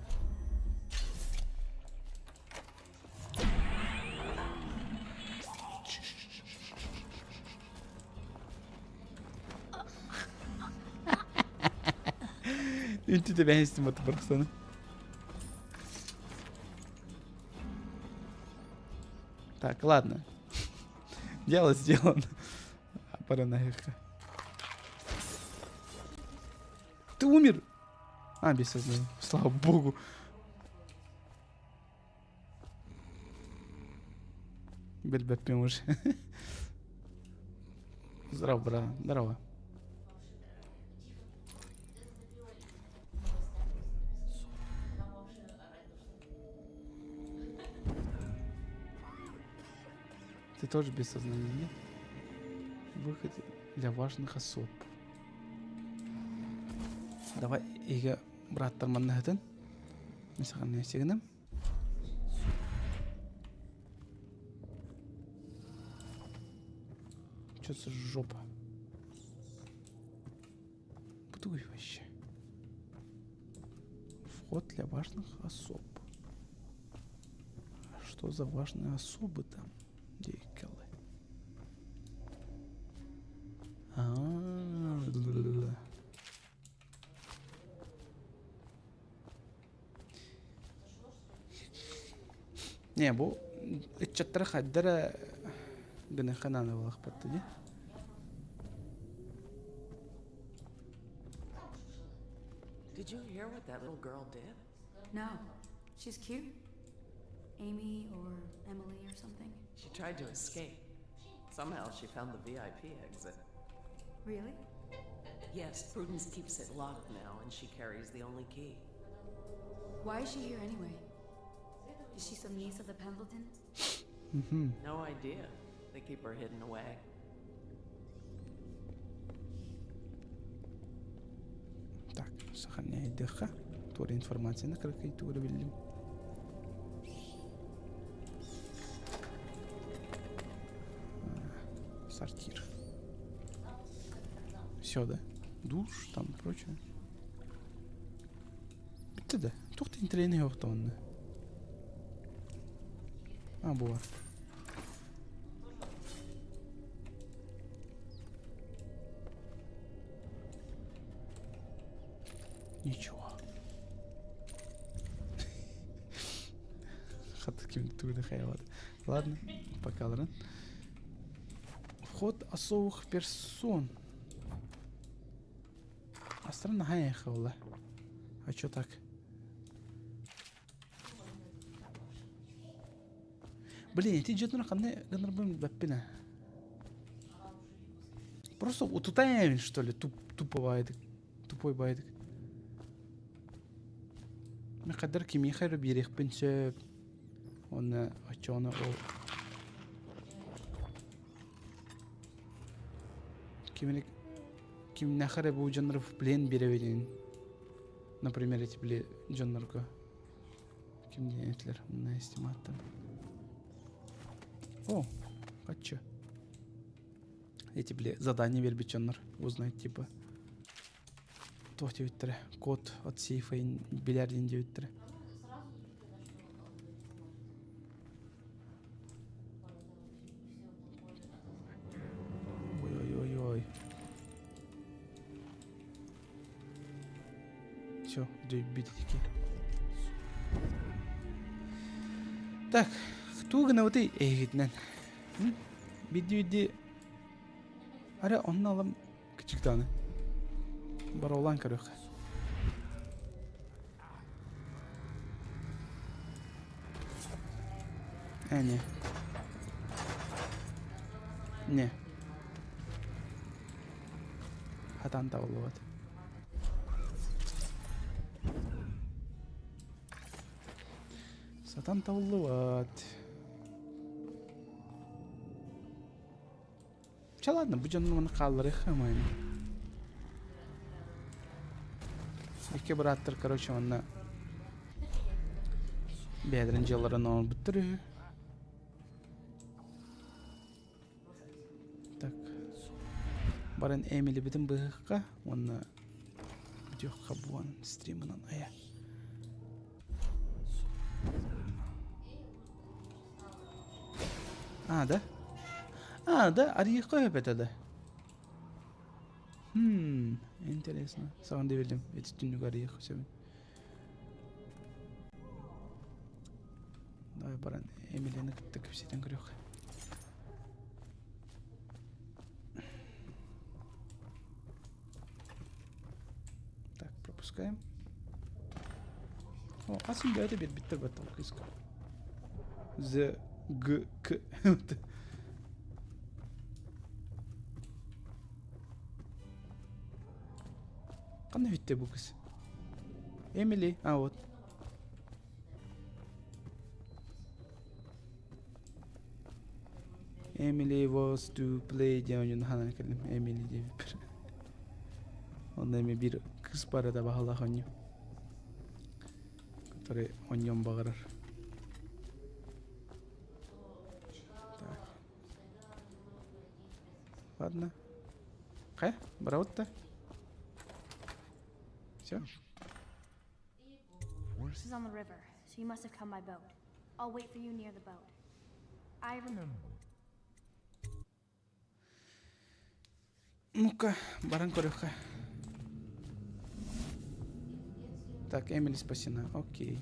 Үнтү да бэһистим баты барахсаны. Так, ладно. Дело сделано. Параноика. Ты умер? А, без сознания. Слава богу. Билбэппин уже. Здорово, брат. Здорово. Ты тоже без сознания, нет? Выход для важных особ. Давай, иге браттар маннаһытын. Мен саған нәрсегінім. Что за жопа? Буду вообще. Вход для важных особ. А что за важные особы там? Дикалы. А, -а, -а. Не, бу ыччаттара хайдара гыныха наада буолахпатта дии. Did you hear what that little girl did? No. She's cute. Amy or Emily or something. She tried to escape. Somehow she found the VIP exit. Really? Yes, Prudence keeps it locked now, and she carries the only key. Why is she here anyway? Is she some niece of the Pendletons? Mm-hmm. No idea. They keep her hidden away. Так, сохраняй ДХ. Туора информацияны кыракый туора биллим. Сортир. Все, да? Душ, там прочее. Bitti да. Туох да интэриэһинэй суох А, буолар. Ничего. Хата ким тугу хайват. Ладно, пока, ладно. Вход особых персон. А странно хайхала. А чё так? Блин, ити дьоннор ханна гынарбын билбэппин ээ. Просто утутаем, что ли, туп, туповайдык. Тупой байдык. Мен қадар кимиэхэ эрэ биэриэхпин сөп. Уонна оччоҕуна ол кимини кимнээхэ эрэ бу дьоннору в плен биэрэбитин. Например, эти били дьоннорго ким диэн этилэр мына эстиматтан. О, хочу. Эти били задание биэрбит дьоннор узнать типа туох диэбиттэрэ код от сейфа билэр диэн диэбиттэрэ. Ой-ой-ой-ой. Все, битики. Так, тугу гынабытый эһигитинэн? Бидди-бидди Арэ онно алам кычыктааны. Баролаан көрүөх. Э, не. Не. Хатан табыллыбат. Сатан табыллыбат. Чэ ладно, бу дьонну маны хаалларыахха ымайын. Икки бырааттар, короче, манна бэйэлэрин дьыалаларын оҥорбуттар үһү. Так. Баран Эмилибитин быһыахха уонна бүтүөххэ буон стримынан айа. А, да? А, да, арыйыахха сөп этэ да. Хм, интересно. Саҕан диэбилим, ити түннүк арыйыахха сөбүн. Давай баран Эмилияны кытта кэпсэтэн көрүөх. Так, пропускаем. О, атын бэйэтэ биэрбиттэр баттал кыыска. З, Г, К. Ханна бүттэ бу кыз? Эмили, а вот. Emily was to play диэн ойуун хаанан кэллим. Эмили диэбиппэр. Онно эми биир кыыс баар этэ баһылаах оонньуу. Который оонньуон баҕарар. Так. Ладно. Хайа, барабыт да? Все? This is on the river, so you must have come by boat. I'll wait for you near the boat. I remember. Ну-ка, баран көрүөххэ. Так, Эмили спасена. Окей.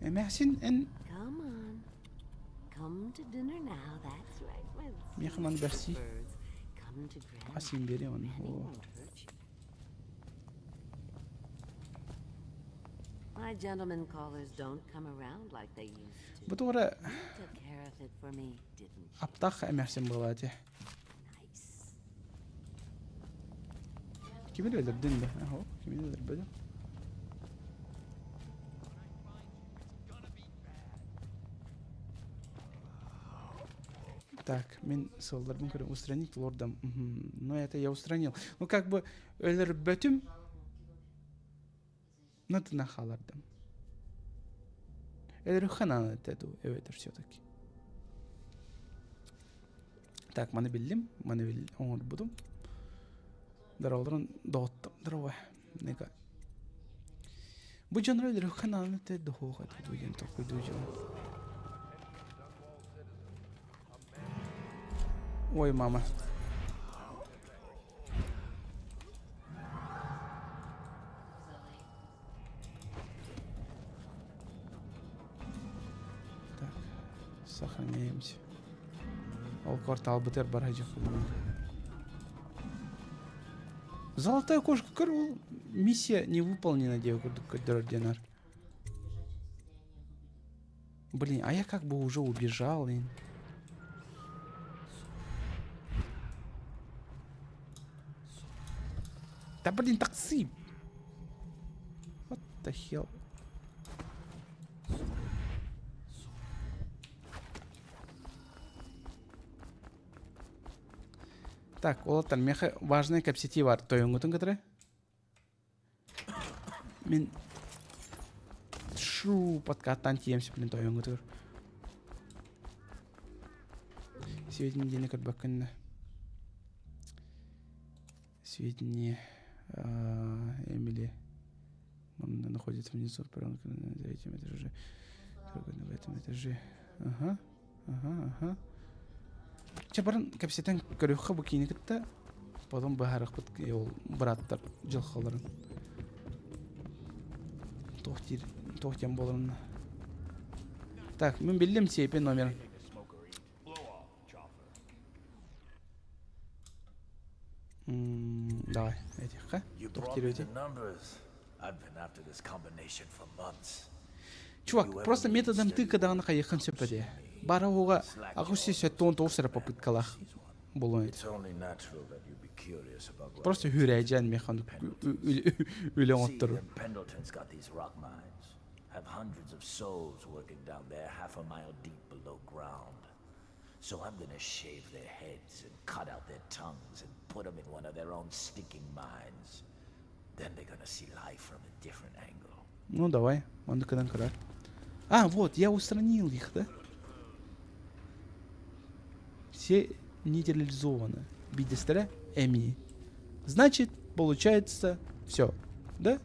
Эмээхсин эн... Come on. Come to dinner now, that's right, my Миэхэ маны бэрсии. birds. Come to grandma. Асин биэриэ оны. Granny О. won't hurt you. My gentlemen callers don't come around like they used to. Бу туора You took care of it for me, didn't you? аптаах эмээхсин буолаа дии. Кими өлөрдүн да? Аһо, кими өлөрбөтүм. Так, мин сылларбын көрөн устранить лордом. Ну, это я устранил. Ну, как бы өлөрбөтүм, но тына хаалардым. Өлөрүххэ наада этэ дуу, эбэтэр все-таки. Так, маны биллим, маны бил оҥорбутум. Здороволорун доҕоттом, здорово. Ника. Бу дьоннор өлөрүөххэ наада этэ дохуох этэ дуу диэн толкуйдуу дьон. Ой, мама. Так, сохраняемся. Ол кварталбытыгар бара Золотая кошка көр ол миссия не выполнена диэн курдук көрдөрөр диэн Блин, а я как бы уже убежал. И... Да блин, такси! What the hell? Так, уолаттар, миэхэ важная кэпсэтии бар. Тойоҥҥутун кытары. Мин шу подкаттан тиийэм сөпүнэн тойоҥҥутугар. Сведения диэни көрбөккүн да. Сведения Эмили Он находится внизу, на третьем этаже. В этом этаже. Ага, ага, ага. Чэ баран кэпсэтэн көрүөххэ бу киини кытта потом быһаарыахпыт ол бырааттар дьылҕаларын туох диир туох диэн буоларын так мин биллим сиэпи номер давай этиххэ туох диир эти Чувак, просто методом тыка даҕаны хайыаххын сөп этэ. Бара оҕуга 879 эрэ попыткалаах буолуон этэ. Просто хүрээдьээн миэхэ үлэ оҥоттору. So I'm gonna shave their heads and cut out their tongues and put them in one of their own stinking mines. Then they're gonna see life from a different angle. Ну давай, он кынан көрөр. А, вот, я устранил их, да? Все нейтрализованы. Бидестері Эми. Значит, получается все. Да?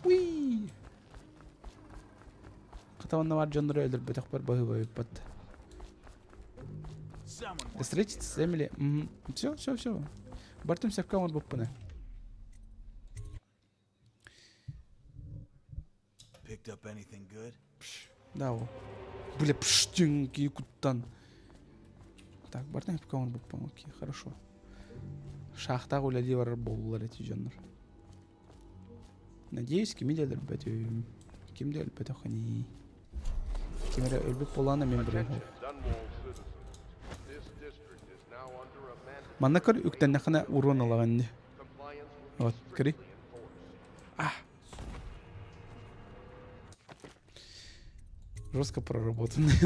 Уи! Хата онно баар дьоннору өлөрбөтөхпөр баһыыбайыппат. Встретиться с Эмили. Все, все, все. Бартым сөпкө оҥорбуппуна. Picked up anything good? Да, о. Бля, пштинки куттан. Так, бартым сөпкө оҥорбуппун. Окей, хорошо. Шахтаах үлэлии барар буоллулар эти дьоннор. Надеюсь, кими да өлөрбөтүм. Ким да өлбөтөх ини. Ким эрэ өлбүт буолаана мен билэм. Манна көр үктэннэххинэ уруон ылаҕын ини. Вот, көрүй. А. Жестко проработанный.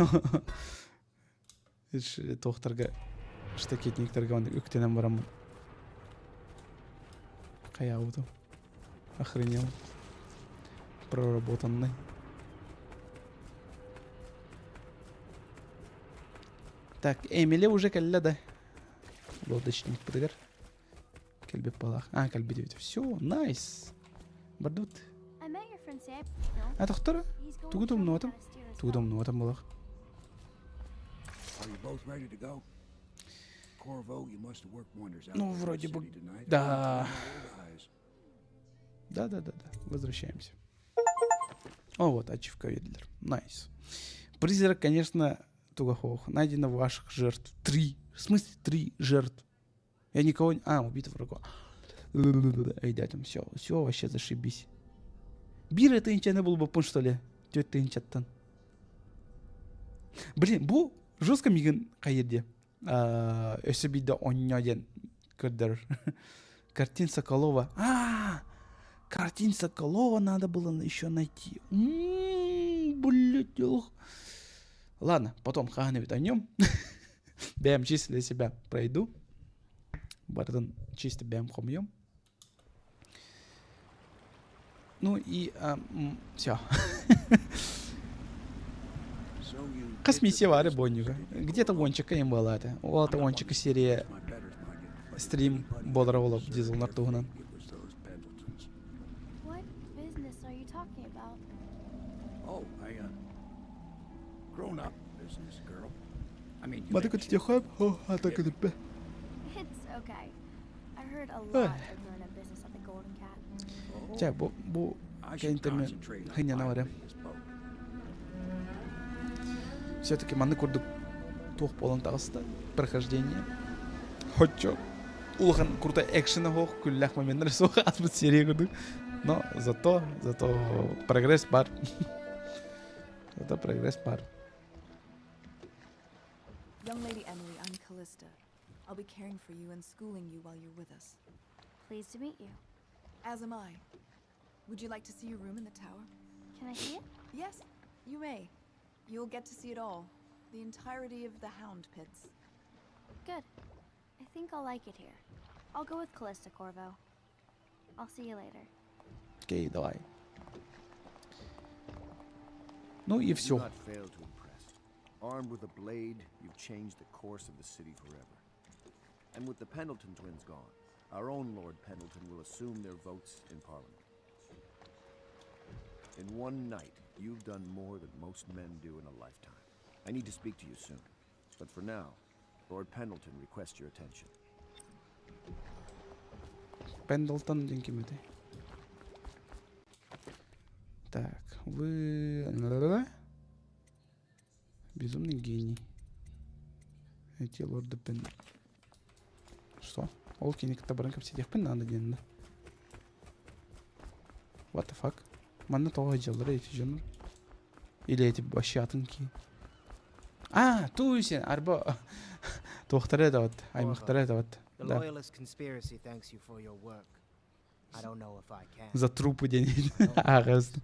Туохтарга штакетниктарга оннук үктэнэн бараммын хайаабытым охренел проработанный так Эмили уже кэллэ да лодочникпытыгар кэлбит буолаах а кэлбит эбит все найс бардыбыт а тохтор тугу тумнуотум тугу тумнуотум буолах Ну, вроде бы, да. Да, да, да, да. Возвращаемся. О, вот, ачивка Видлер. Найс. Призрак, конечно, Тугахох. Найдено ваших жертв. Три. В смысле три жертв? Я никого не... А, убит врагов. Эй, дядям, все, все, вообще зашибись. Бир это ничего был бы что ли? Тетя тынчаттан. Блин, бу жестко мигин хайырде. Өссө биирдэ онньо диэн көрдөрөр. Картин Соколова. А, картин Соколова надо было еще найти. Блядь, Ладно, потом хаһан о нем. Бэм чисто для себя пройду. Бардын чисто бэм хомьем. Ну и все. Хас миссия баары бонньуга. Где-то уончика им была это. Ол это уончика серия стрим буолара олоп дизелнар туһунан. What business are you talking about? Oh, I, grown up business, girl. I mean, you Маты had көтүтүөхөп, хо, ата көтүппэ. It's okay. I heard a lot of grown up business at the Golden Cat. Чэ, бу бу кэнтэмэ хынньана барыам. Все-таки маннык курдук туох буолан таҕыста прохождение. Хоччо улахан крутой экшена суох, күллээх моменнар суох ааспыт серия курдук. Но зато, зато прогресс бар. Зато прогресс бар. Young Lady Emily, I'm Callista. I'll be caring for you and schooling you while you're with us. Pleased to meet you. As am I. Would you like to see your room in the tower? Can I see it? Yes, you may. You'll get to see it all. The entirety of the Hound Pits. Good. I think I'll like it here. I'll go with Callista Corvo. I'll see you later. Окей, давай. Ну и You все. do not fail to impress. Armed with a blade, you've changed the course of the city forever. And with the Pendleton twins gone, our own Lord Pendleton will assume their votes in Parliament. In one night, you've done more than most men do in a lifetime. I need to speak to you soon. But for now, Lord Pendleton requests your attention. Пендлтон диэн ким этэй? Так, вы... Безумный гений. Эти лорды Пен... Что? Ол кини кытта баран кэпсэтиэхпин наада диэн да. What the fuck? Манна тоҕо сылдьаллара эти дьоннор? Или эти вообще атын киһи? А, туй сен арба туохтара это вот, аймахтара это вот. The Да. Loyalist conspiracy thanks you for your work. I don't know if I can. За трупы день. Ааҕыстым.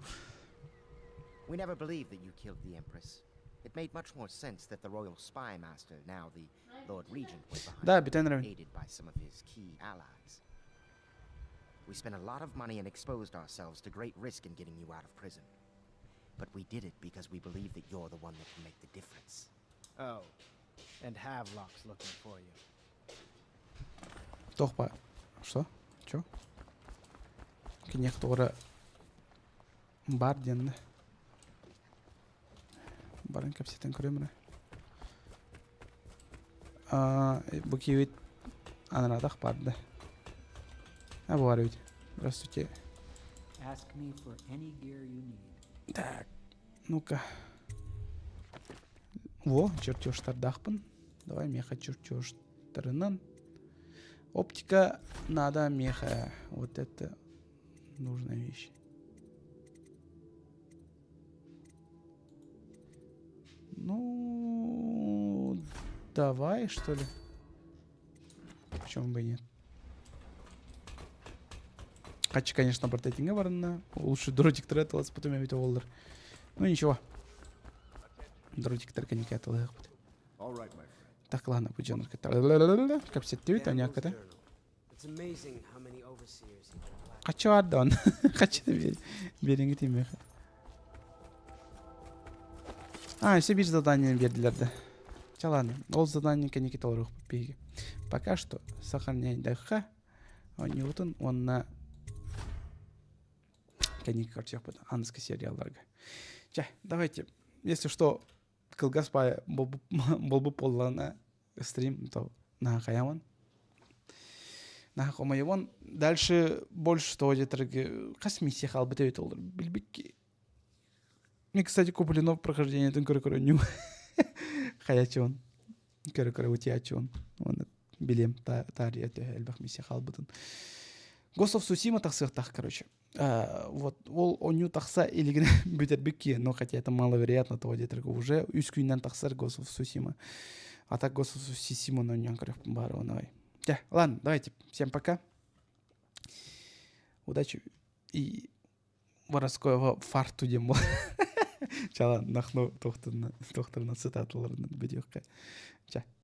We never believed that you killed the Empress. It made much more sense that the royal spy master, now the Lord Regent, was behind Да, it, бүтэн эрэбин. aided by some of his key allies. We spent a lot of money and exposed ourselves to great risk in getting you out of prison. But we did it because we believe that you're the one that can make the difference. Oh, and Havelock's looking for you. Туох ба? Что? Чё? Киниэх туора баар диэн да. Баран кэпсэтэн көрөм эрэ. А, бу киһибит анараатах баар да. А баар эбит. Здравствуйте. Ask me for any gear you need. Так, ну-ка. Во, чертежтардаахпын. Давай меха чертежтарынан. Оптика надо меха. Вот это нужная вещь. Ну, давай, что ли? Почему бы и нет? Хочу, конечно, портретинга барна. Лучше дротик тратилась, потом я ведь олдер. Ну ничего. Дротик только не All right, my friend. Так, ладно, бу дьон кэпсэттибит, оньяката. It's amazing how many overseers he can Хочу ардон. Хочу биэриҥҥи тимиэхэ. А, все биир задание биэрдилэр да. Чэ ладно, ол задание кэнники толоруохпут биһиги. Пока что сохраняйдахха оонньуубутун уонна кэнники көрсүөхпүт аныгыскы сериалларга. Чэ, давайте, если что, кылгас баайы буолбут буоллаҕына стрим то наһаа хайамын. Наһаа хомойобун. Дальше больше того где-то хас миссия хаалбыт эбит олор билбикки. Мне, кстати, куплено прохождение көрө-көрө хайачуон. Көрө-көрө утиачуон. Уонна билиэм таарыйа төһө элбэх миссия хаалбытын. Ghost of Tsushima тахсыахтаах, короче. Вот ол оонньуу тахса илигинэ бүтэрбит киһи, но хотя это маловероятно того диэтэргэ уже үс күнүнэн тахсар Ghost of Tsushima. А так Ghost of Tsushima оонньоон көрүөхпүн баар давай. Дьэ, ладно, давайте. Всем пока. Удачи и воровского фарту диэн буолар. Чэ, ладно, нахну туохтарынан цитаталарынан бүтүөххэ. Чэ.